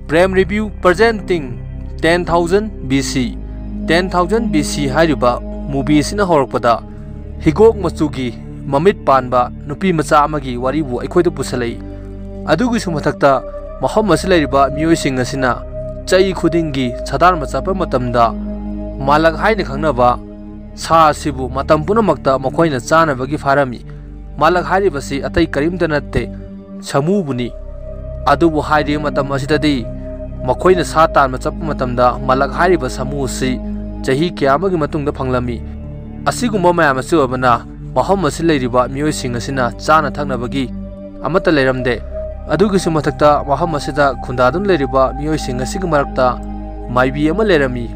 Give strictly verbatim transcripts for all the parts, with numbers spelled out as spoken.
Prem Review presenting ten thousand B C꯫ Ten thousand B C ꯍꯥꯏꯔꯤꯕ movie ꯑꯁꯤꯅ ꯍꯧꯔꯛꯄꯗ ꯍꯤꯒꯣꯛ ꯃꯆꯨꯒꯤ ꯃꯃꯤꯠ ꯄꯥꯟꯕ ꯅꯨꯄꯤ ꯃꯆꯥ ꯑꯃꯒꯤ ꯋꯥꯔꯤꯕꯨ ꯑꯩꯈꯣꯏꯗ ꯄꯨꯁꯜꯂꯛꯏ꯫ ꯑꯗꯨꯒꯤꯁꯨ ꯃꯊꯛꯇ ꯃꯐꯝ ꯑꯁꯤꯗ ꯂꯩꯔꯤꯕ ꯃꯤꯑꯣꯏꯁꯤꯡ ꯑꯁꯤꯅ ꯆꯍꯤ ꯈꯨꯗꯤꯡꯒꯤ ꯁꯥꯗꯥꯟꯕ ꯆꯠꯄ ꯃꯇꯝꯗ ꯃꯥꯂꯛ ꯍꯥꯏꯅ ꯈꯪꯅꯕ ꯁꯥ ꯑꯁꯤꯕꯨ ꯃꯇꯝ ꯄꯨꯝꯅꯃꯛꯇ ꯃꯈꯣꯏꯅ ꯆꯥꯅꯕꯒꯤ ꯐꯥꯔꯝꯃꯤ꯫ ꯃꯥꯂꯛ ꯍꯥꯏꯔꯤꯕꯁꯤ ꯑꯇꯩ ꯀꯔꯤꯝꯇ ꯅꯠꯇꯦ, ꯁꯥꯃꯨꯕꯨꯅꯤ꯫ ꯑꯗꯨꯕꯨ ꯍꯥꯏꯔꯤꯕ ꯃꯇꯝ ꯑꯁꯤꯗꯗꯤ ꯃꯈꯣꯏꯅ ꯁꯥ ꯇꯥꯟꯕ ꯆꯠꯄ ꯃꯇꯝꯗ ꯃꯥꯂꯛ ꯍꯥꯏꯔꯤꯕ ꯁꯥꯃꯨ ꯑꯁꯤ ꯆꯍꯤ ꯀꯌꯥ ꯑꯃꯒꯤ ꯃꯇꯨꯡꯗ ꯐꯪꯂꯝꯃꯤ꯫ ꯑꯁꯤꯒꯨꯝꯕ ꯃꯌꯥꯝ ꯑꯁꯤ ꯑꯣꯏꯕꯅ ꯃꯐꯝ ꯑꯁꯤ ꯂꯩꯔꯤꯕ ꯃꯤꯑꯣꯏꯁꯤꯡ ꯑꯁꯤꯅ ꯆꯥꯅ ꯊꯛꯅꯕꯒꯤ ꯑꯃꯠꯇ ꯂꯩꯔꯝꯗꯦ꯫ ꯑꯗꯨꯒꯤꯁꯨ ꯃꯊꯛꯇ ꯃꯐꯝ ꯑꯁꯤꯗ ꯈꯨꯟꯗꯥꯗꯨꯅ ꯂꯩꯔꯤꯕ ꯃꯤꯑꯣꯏꯁꯤꯡ ꯑꯁꯤꯒꯤ ꯃꯔꯛꯇ ꯃꯥꯏꯕꯤ ꯑꯃ ꯂꯩꯔꯝꯃꯤ꯫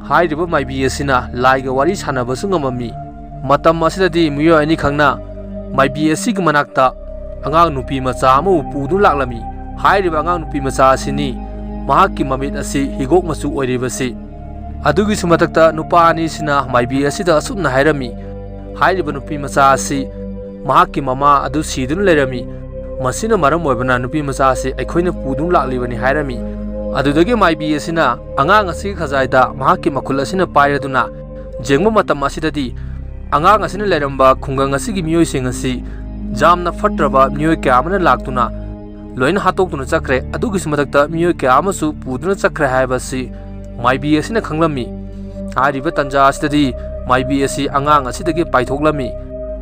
ꯍꯥꯏꯔꯤꯕ ꯃꯥꯏꯕꯤ ꯑꯁꯤꯅ ꯂꯥꯏꯒ ꯋꯥꯔꯤ ꯁꯥꯟꯅꯕꯁꯨ ꯉꯝꯃꯝꯃꯤ꯫ ꯃꯇꯝ ꯑꯁꯤꯗꯗꯤ ꯃꯤꯑꯣꯏ ꯑꯅꯤꯈꯛꯅ ꯃꯥꯏꯕꯤ ꯑꯁꯤꯒꯤ ꯃꯅꯥꯛꯇ ꯑꯉꯥꯡ ꯅꯨꯄꯤ ꯃꯆꯥ ꯑꯃꯕꯨ ꯄꯨꯗꯨꯅ ꯂꯥꯛꯂꯝꯃꯤ꯫ ꯍꯥꯏꯔꯤꯕ ꯑꯉꯥꯡ ꯅꯨꯄꯤ ꯃꯆꯥ ꯑꯁꯤꯅꯤ ꯃꯍꯥꯛꯀꯤ ꯃꯃꯤꯠ ꯑꯁꯤ ꯍꯤꯒꯣꯛ ꯃꯆꯨ ꯑꯣꯏꯔꯤꯕꯁꯤ꯫ ꯑꯗꯨꯒꯤꯁꯨ ꯃꯊꯛꯇ ꯅꯨꯄꯥ ꯑꯅꯤꯁꯤꯅ ꯃꯥꯏꯕꯤ ꯑꯁꯤꯗ ꯑꯁꯨꯝꯅ ꯍꯥꯏꯔꯝꯃꯤ, ꯍꯥꯏꯔꯤꯕ ꯅꯨꯄꯤ ꯃꯆꯥ ꯑꯁꯤ ꯃꯍꯥꯛꯀꯤ ꯃꯃꯥ ꯑꯗꯨ ꯁꯤꯗꯨꯅ ꯂꯩꯔꯝꯃꯤ꯫ ꯃꯁꯤꯅ ꯃꯔꯝ ꯑꯣꯏꯕꯅ ꯅꯨꯄꯤ ꯃꯆꯥ ꯑꯁꯤ ꯑꯩꯈꯣꯏꯅ ꯄꯨꯗꯨꯅ ꯂꯥꯛꯂꯤꯕꯅꯤ ꯍꯥꯏꯔꯝꯃꯤ꯫ ꯑꯗꯨꯗꯒꯤ ꯃꯥꯏꯕꯤ ꯑꯁꯤꯅ ꯑꯉꯥꯡ ꯑꯁꯤꯒꯤ ꯈꯖꯥꯏꯗ ꯃꯍꯥꯛꯀꯤ ꯃꯈꯨꯠ ꯑꯁꯤꯅ ꯄꯥꯏꯔꯗꯨꯅ ꯌꯦꯡꯕ ꯃꯇꯝ ꯑꯁꯤꯗꯗꯤ ꯑꯉꯥꯡ ꯑꯁꯤꯅ ꯂꯩꯔꯝꯕ ꯈꯨꯡꯒꯪ ꯑꯁꯤꯒꯤ ꯃꯤꯑꯣꯏꯁꯤꯡ ꯑꯁꯤ ꯌꯥꯝꯅ ꯐꯠꯇ꯭ꯔꯕ ꯃꯤꯑꯣꯏ ꯀꯌꯥ ꯑꯃꯅ ꯂꯥꯛꯇꯨꯅ ꯂꯣꯏꯅ ꯍꯥꯠꯇꯣꯛꯇꯨꯅ ꯆꯠꯈ꯭ꯔꯦ꯫ ꯑꯗꯨꯒꯤꯁꯨ ꯃꯊꯛꯇ ꯃꯤꯑꯣꯏ ꯀꯌꯥ ꯑꯃꯁꯨ ꯄꯨꯗꯨꯅ ꯆꯠꯈ꯭ꯔꯦ ꯍꯥꯏꯕ ꯑꯁꯤ ꯃꯥꯏꯕꯤ ꯑꯁꯤꯅ ꯈꯪꯂꯝꯃꯤ꯫ ꯍꯥꯏꯔꯤꯕ ꯇꯟꯖꯥ ꯑꯁꯤꯗꯗꯤ ꯃꯥꯏꯕꯤ ꯑꯁꯤ ꯑꯉꯥꯡ ꯑꯁꯤꯗꯒꯤ ꯄꯥꯏꯊꯣꯛꯂꯝꯃꯤ꯫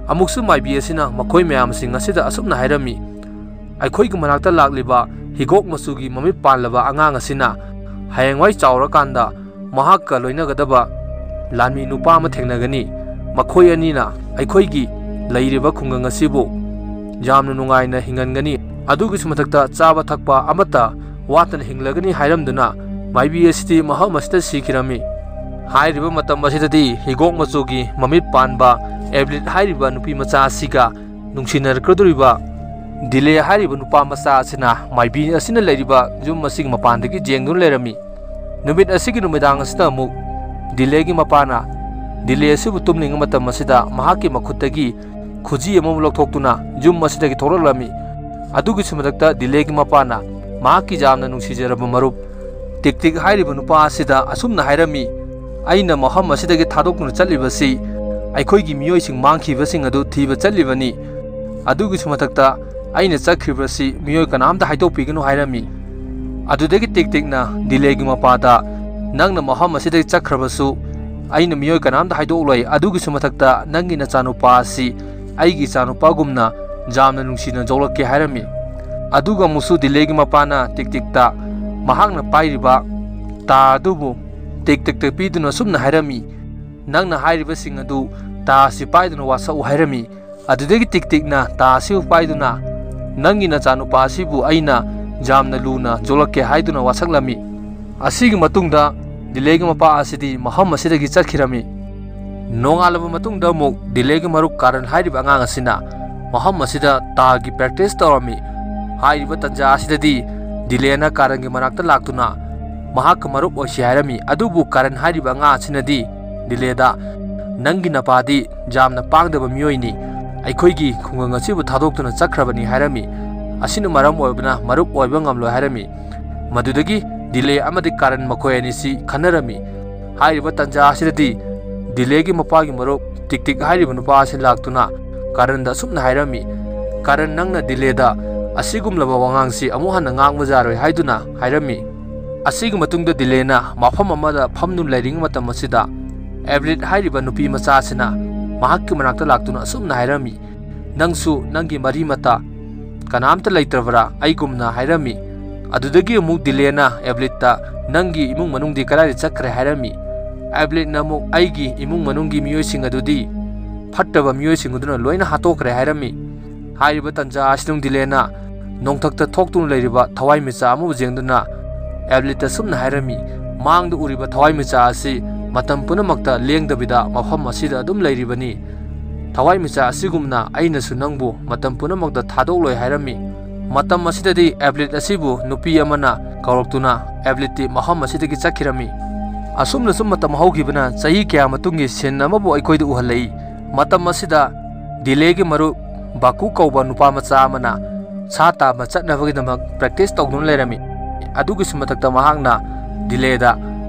ꯑꯃꯨꯛꯁꯨ ꯃꯥꯏꯕꯤ ꯑꯁꯤꯅ ꯃꯈꯣꯏ ꯃꯌꯥꯝꯁꯤꯡ ꯑꯁꯤꯗ ꯑꯁꯨꯝꯅ ꯍꯥꯏꯔꯝꯃꯤ, ꯑꯩꯈꯣꯏꯒꯤ ꯃꯅꯥꯛꯇ ꯂꯥꯛꯂꯤꯕ ꯍꯤꯒꯣꯛ ꯃꯆꯨꯒꯤ ꯃꯃꯤꯠ ꯄꯥꯜꯂꯕ ꯑꯉꯥꯡ ꯑꯁꯤꯅ ꯍꯌꯦꯡꯋꯥꯏ ꯆꯥꯎꯔꯀꯥꯟꯗ ꯃꯍꯥꯛꯀ ꯂꯣꯏꯅꯒꯗꯕ ꯂꯥꯟꯃꯤ ꯅꯨꯄꯥ ꯑꯃ ꯊꯦꯡꯅꯒꯅꯤ꯫ ꯃꯈꯣꯏ ꯑꯅꯤꯅ ꯑꯩꯈꯣꯏꯒꯤ ꯂꯩꯔꯤꯕ ꯈꯨꯡꯒꯪ ꯑꯁꯤꯕꯨ ꯌꯥꯝꯅ ꯅꯨꯡꯉꯥꯏꯅ ꯍꯤꯡꯍꯟꯒꯅꯤ꯫ ꯑꯗꯨꯒꯤꯁꯨ ꯃꯊꯛꯇ ꯆꯥꯕ ꯊꯛꯄ ꯑꯃꯠꯇ ꯋꯥꯠꯇꯅ ꯍꯤꯡꯂꯒꯅꯤ ꯍꯥꯏꯔꯝꯗꯨꯅ ꯃꯥꯏꯕꯤ ꯑꯁꯤꯗꯤ ꯃꯐꯝ ꯑꯁꯤꯗ ꯁꯤꯈꯤꯔꯝꯃꯤ꯫ ꯍꯥꯏꯔꯤꯕ ꯃꯇꯝ ꯑꯁꯤꯗꯗꯤ ꯍꯤꯒꯣꯛ ꯃꯆꯨꯒꯤ ꯃꯃꯤꯠ ꯄꯥꯟꯕ ꯑꯦꯕ꯭ꯂꯤꯠ ꯍꯥꯏꯔꯤꯕ ꯅꯨꯄꯤ ꯃꯆꯥ ꯑꯁꯤꯒ ꯅꯨꯡꯁꯤꯅꯔꯛꯀꯗꯧꯔꯤꯕ ꯗꯤꯂꯦ ꯍꯥꯏꯔꯤꯕ ꯅꯨꯄꯥ ꯃꯆꯥ ꯑꯁꯤꯅ ꯃꯥꯏꯕꯤ ꯑꯁꯤꯅ ꯂꯩꯔꯤꯕ ꯌꯨꯝ ꯑꯁꯤꯒꯤ ꯃꯄꯥꯟꯗꯒꯤ ꯌꯦꯡꯗꯨꯅ ꯂꯩꯔꯝꯃꯤ꯫ ꯅꯨꯃꯤꯠ ꯑꯁꯤꯒꯤ ꯅꯨꯃꯤꯗꯥꯡ ꯑꯁꯤꯗ ꯑꯃꯨꯛ ꯗꯤꯂꯦꯒꯤ ꯃꯄꯥꯅ ꯗꯤꯂꯦ ꯑꯁꯤꯕꯨ ꯇꯨꯝꯂꯤꯉꯩ ꯃꯇꯝ ꯑꯁꯤꯗ ꯃꯍꯥꯛꯀꯤ ꯃꯈꯨꯠꯇꯒꯤ ꯈꯨꯖꯤ ꯑꯃꯕꯨ ꯂꯧꯊꯣꯛꯇꯨꯅ ꯌꯨꯝ ꯑꯁꯤꯗꯒꯤ ꯊꯣꯛꯂꯛꯂꯝꯃꯤ꯫ ꯑꯗꯨꯒꯤꯁꯨ ꯃꯊꯛꯇ ꯗꯤꯂꯦꯒꯤ ꯃꯄꯥꯅ ꯃꯍꯥꯛꯀꯤ ꯌꯥꯝꯅ ꯅꯨꯡꯁꯤꯖꯔꯕ ꯃꯔꯨꯞ ꯇꯤꯛ ꯇꯤꯛ ꯍꯥꯏꯔꯤꯕ ꯅꯨꯄꯥ ꯑꯁꯤꯗ ꯑꯁꯨꯝꯅ ꯍꯥꯏꯔꯝꯃꯤ, "ꯑꯩꯅ ꯃꯐꯝ ꯑꯁꯤꯗꯒꯤ ꯊꯥꯗꯣꯛꯇꯨꯅ ꯆꯠꯂꯤꯕꯁꯤ ꯑꯩꯈꯣꯏꯒꯤ ꯃꯤꯑꯣꯏꯁꯤꯡ ꯃꯥꯡꯈꯤꯕꯁꯤꯡ ꯑꯗꯨ ꯊꯤꯕ ꯆꯠꯂꯤꯕꯅꯤ꯫ ꯑꯗꯨꯒꯤꯁꯨ ꯃꯊꯛꯇ ꯑꯩꯅ ꯆꯠꯈ꯭ꯔꯤꯕꯁꯤ ꯃꯤꯑꯣꯏ ꯀꯅꯥꯝꯇ ꯍꯥꯏꯗꯣꯛꯄꯤꯒꯅꯨ" ꯍꯥꯏꯔꯝꯃꯤ꯫ ꯑꯗꯨꯗꯒꯤ ꯇꯤꯛ ꯇꯤꯛꯅ ꯗꯤꯂꯦꯒꯤ ꯃꯄꯥꯗ, "ꯅꯪꯅ ꯃꯐꯝ ꯑꯁꯤꯗꯒꯤ ꯆꯠꯈ꯭ꯔꯕꯁꯨ ꯑꯩꯅ ꯃꯤꯑꯣꯏ ꯀꯅꯥꯝꯇ ꯍꯥꯏꯗꯣꯛꯂꯣꯏ꯫ ꯑꯗꯨꯒꯤꯁꯨ ꯃꯊꯛꯇ ꯅꯪꯒꯤ ꯅꯆꯥꯅꯨꯄꯥ ꯑꯁꯤ ꯑꯩꯒꯤ ꯏꯆꯥꯅꯨꯄꯥꯒꯨꯝꯅ ꯌꯥꯝꯅ ꯅꯨꯡꯁꯤꯅ ꯌꯣꯛꯂꯛꯀꯦ" ꯍꯥꯏꯔꯝꯃꯤ꯫ ꯑꯗꯨꯒ ꯑꯃꯨꯛꯁꯨ ꯗꯤꯂꯦꯒꯤ ꯃꯄꯥꯅ ꯇꯤꯛ ꯇꯤꯛꯇ ꯃꯍꯥꯛꯅ ꯄꯥꯏꯔꯤꯕ ꯇꯥ ꯑꯗꯨꯕꯨ ꯇꯤꯛ ꯇꯤꯛꯇ ꯄꯤꯗꯨꯅ ꯑꯁꯨꯝꯅ ꯍꯥꯏꯔꯝꯃꯤ, "ꯅꯪꯅ ꯍꯥꯏꯔꯤꯕꯁꯤꯡ ꯑꯗꯨ ꯇꯥ ꯑꯁꯤ ꯄꯥꯏꯗꯨꯅ ꯋꯥꯁꯛꯎ" ꯍꯥꯏꯔꯝꯃꯤ꯫ ꯑꯗꯨꯗꯒꯤ ꯇꯤꯛ ꯇꯤꯛꯅ ꯇꯥ ꯑꯁꯤꯕꯨ ꯄꯥꯏꯗꯨꯅ, "ꯅꯪꯒꯤ ꯅꯆꯥꯅꯨꯄꯥ ꯑꯁꯤꯕꯨ ꯑꯩꯅ ꯌꯥꯝꯅ ꯂꯨꯅ ꯌꯣꯛꯂꯛꯀꯦ" ꯍꯥꯏꯗꯨꯅ ꯋꯥꯁꯛꯂꯝꯃꯤ꯫ ꯑꯁꯤꯒꯤ ꯃꯇꯨꯡꯗ ꯗꯤꯂꯦꯒꯤ ꯃꯄꯥ ꯑꯁꯤꯗꯤ ꯃꯐꯝ ꯑꯁꯤꯗꯒꯤ ꯆꯠꯈꯤꯔꯝꯃꯤ꯫ ꯅꯣꯡꯉꯥꯜꯂꯕ ꯃꯇꯨꯡꯗ ꯑꯃꯨꯛ ꯗꯤꯂꯦꯒꯤ ꯃꯔꯨꯞ ꯀꯥꯔꯟ ꯍꯥꯏꯔꯤꯕ ꯑꯉꯥꯡ ꯑꯁꯤꯅ ꯃꯐꯝ ꯑꯁꯤꯗ ꯇꯥꯒꯤ practice ꯇꯧꯔꯝꯃꯤ꯫ ꯍꯥꯏꯔꯤꯕ ꯇꯟꯖꯥ ꯑꯁꯤꯗꯗꯤ ꯗꯤꯂꯦꯅ ꯀꯥꯔꯟꯒꯤ ꯃꯅꯥꯛꯇ ꯂꯥꯛꯇꯨꯅ ꯃꯍꯥꯛꯀ ꯃꯔꯨꯞ ꯑꯣꯏꯁꯤ ꯍꯥꯏꯔꯝꯃꯤ꯫ ꯑꯗꯨꯕꯨ ꯀꯥꯔꯟ ꯍꯥꯏꯔꯤꯕ ꯑꯉꯥꯡ ꯑꯁꯤꯅꯗꯤ ꯗꯤꯂꯦꯗ, "ꯅꯪꯒꯤ ꯅꯄꯥꯗꯤ ꯌꯥꯝꯅ ꯄꯥꯡꯗꯕ ꯃꯤꯑꯣꯏꯅꯤ꯫ ꯑꯩꯈꯣꯏꯒꯤ ꯈꯨꯡꯒꯪ ꯑꯁꯤꯕꯨ ꯊꯥꯗꯣꯛꯇꯨꯅ ꯆꯠꯈ꯭ꯔꯕꯅꯤ" ꯍꯥꯏꯔꯝꯃꯤ꯫ ꯑꯁꯤꯅ ꯃꯔꯝ ꯑꯣꯏꯕꯅ ꯃꯔꯨꯞ ꯑꯣꯏꯕ ꯉꯝꯂꯣꯏ ꯍꯥꯏꯔꯝꯃꯤ꯫ ꯃꯗꯨꯗꯒꯤ ꯗꯤꯂꯦ ꯑꯃꯗꯤ ꯀꯥꯔꯟ ꯃꯈꯣꯏ ꯑꯅꯤꯁꯤ ꯈꯟꯅꯔꯝꯃꯤ꯫ ꯍꯥꯏꯔꯤꯕ ꯇꯟꯖꯥ ꯑꯁꯤꯗꯗꯤ ꯗꯤꯂꯦꯒꯤ ꯃꯄꯥꯒꯤ ꯃꯔꯨꯞ ꯇꯤꯛ ꯇꯤꯛ ꯍꯥꯏꯔꯤꯕ ꯅꯨꯄꯥ ꯑꯁꯤ ꯂꯥꯛꯇꯨꯅ ꯀꯥꯔꯟꯗ ꯑꯁꯨꯝꯅ ꯍꯥꯏꯔꯝꯃꯤ, "ꯀꯥꯔꯟ, ꯅꯪꯅ ꯗꯤꯂꯦꯗ ꯑꯁꯤꯒꯨꯝꯂꯕ ꯋꯥꯉꯥꯡꯁꯤ ꯑꯃꯨꯛ ꯍꯟꯅ ꯉꯥꯡꯕ ꯌꯥꯔꯣꯏ" ꯍꯥꯏꯗꯨꯅ ꯍꯥꯏꯔꯝꯃꯤ꯫ ꯑꯁꯤꯒꯤ ꯃꯇꯨꯡꯗ ꯗꯤꯂꯦꯅ ꯃꯐꯝ ꯑꯃꯗ ꯐꯝꯗꯨꯅ ꯂꯩꯔꯤꯉꯩ ꯃꯇꯝ ꯑꯁꯤꯗ ꯑꯦꯕ꯭ꯂꯤꯠ ꯍꯥꯏꯔꯤꯕ ꯅꯨꯄꯤ ꯃꯆꯥ ꯑꯁꯤꯅ ꯃꯍꯥꯛꯀꯤ ꯃꯅꯥꯛꯇ ꯂꯥꯛꯇꯨꯅ ꯑꯁꯨꯝꯅ ꯍꯥꯏꯔꯝꯃꯤ, "ꯅꯪꯁꯨ ꯅꯪꯒꯤ ꯃꯔꯤ ꯃꯇꯥ ꯀꯅꯥꯝꯇ ꯂꯩꯇ꯭ꯔꯕ꯭ꯔꯥ ꯑꯩꯒꯨꯝꯅ?" ꯍꯥꯏꯔꯝꯃꯤ꯫ ꯑꯗꯨꯗꯒꯤ ꯑꯃꯨꯛ ꯗꯤꯂꯦꯅ ꯑꯦꯕ꯭ꯂꯤꯠꯇ, "ꯅꯪꯒꯤ ꯏꯃꯨꯡ ꯃꯅꯨꯡꯗꯤ ꯀꯗꯥꯏꯗ ꯆꯠꯈ꯭ꯔꯦ?" ꯍꯥꯏꯔꯝꯃꯤ꯫ ꯑꯦꯕ꯭ꯂꯤꯠꯅ ꯑꯃꯨꯛ, "ꯑꯩꯒꯤ ꯏꯃꯨꯡ ꯃꯅꯨꯡꯒꯤ ꯃꯤꯑꯣꯏꯁꯤꯡ ꯑꯗꯨꯗꯤ ꯐꯠꯇꯕ ꯃꯤꯑꯣꯏꯁꯤꯡ ꯑꯗꯨꯅ ꯂꯣꯏꯅ ꯍꯥꯠꯇꯣꯛꯈ꯭ꯔꯦ" ꯍꯥꯏꯔꯝꯃꯤ꯫ ꯍꯥꯏꯔꯤꯕ ꯇꯟꯖꯥ ꯑꯁꯤꯗ ꯗꯤꯂꯦꯅ ꯅꯣꯡꯊꯛꯇ ꯊꯣꯛꯇꯨꯅ ꯂꯩꯔꯤꯕ ꯊꯋꯥꯏꯃꯤꯆꯥꯛ ꯑꯃꯕꯨ ꯌꯦꯡꯗꯨꯅ ꯑꯦꯕ꯭ꯂꯤꯠꯇ ꯁꯨꯝꯅ ꯍꯥꯏꯔꯝꯃꯤ, "ꯃꯥꯡꯗ ꯎꯔꯤꯕ ꯊꯋꯥꯏꯃꯤꯆꯥꯛ ꯑꯁꯤ ꯃꯇꯝ ꯄꯨꯝꯅꯃꯛꯇ ꯂꯦꯡꯗꯕꯤꯗ ꯃꯐꯝ ꯑꯁꯤꯗ ꯑꯗꯨꯝ ꯂꯩꯔꯤꯕꯅꯤ꯫ ꯊꯋꯥꯏꯃꯤꯆꯥꯛ ꯑꯁꯤꯒꯨꯝꯅ ꯑꯩꯅꯁꯨ ꯅꯪꯕꯨ ꯃꯇꯝ ꯄꯨꯝꯅꯃꯛꯇ ꯊꯥꯗꯣꯛꯂꯣꯏ" ꯍꯥꯏꯔꯝꯃꯤ꯫ ꯃꯇꯝ ꯑꯁꯤꯗꯗꯤ ꯑꯦꯕ꯭ꯂꯤꯠ ꯑꯁꯤꯕꯨ ꯅꯨꯄꯤ ꯑꯃꯅ ꯀꯧꯔꯛꯇꯨꯅ ꯑꯦꯕ꯭ꯂꯤꯠꯇꯤ ꯃꯐꯝ ꯑꯁꯤꯗꯒꯤ ꯆꯠꯈꯤꯔꯝꯃꯤ꯫ ꯑꯁꯨꯝꯅ ꯁꯨꯝ ꯃꯇꯝ ꯍꯧꯈꯤꯕꯅ ꯆꯍꯤ ꯀꯌꯥ ꯃꯇꯨꯡꯒꯤ ꯁꯤꯟ ꯑꯃꯕꯨ ꯑꯩꯈꯣꯏꯗ ꯎꯍꯜꯂꯛꯏ꯫ ꯃꯇꯝ ꯑꯁꯤꯗ ꯗꯤꯂꯦꯒꯤ ꯃꯔꯨꯞ ꯕꯥꯀꯨ ꯀꯧꯕ ꯅꯨꯄꯥ ꯃꯆꯥ ꯑꯃꯅ ꯁꯥ ꯇꯥꯟꯕ ꯆꯠꯅꯕꯒꯤꯗꯃꯛ practice ꯇꯧꯗꯨꯅ ꯂꯩꯔꯝꯃꯤ꯫ ꯑꯗꯨꯒꯤꯁꯨ ꯃꯊꯛꯇ ꯃꯍꯥꯛꯅ ꯗꯤꯂꯦꯗ,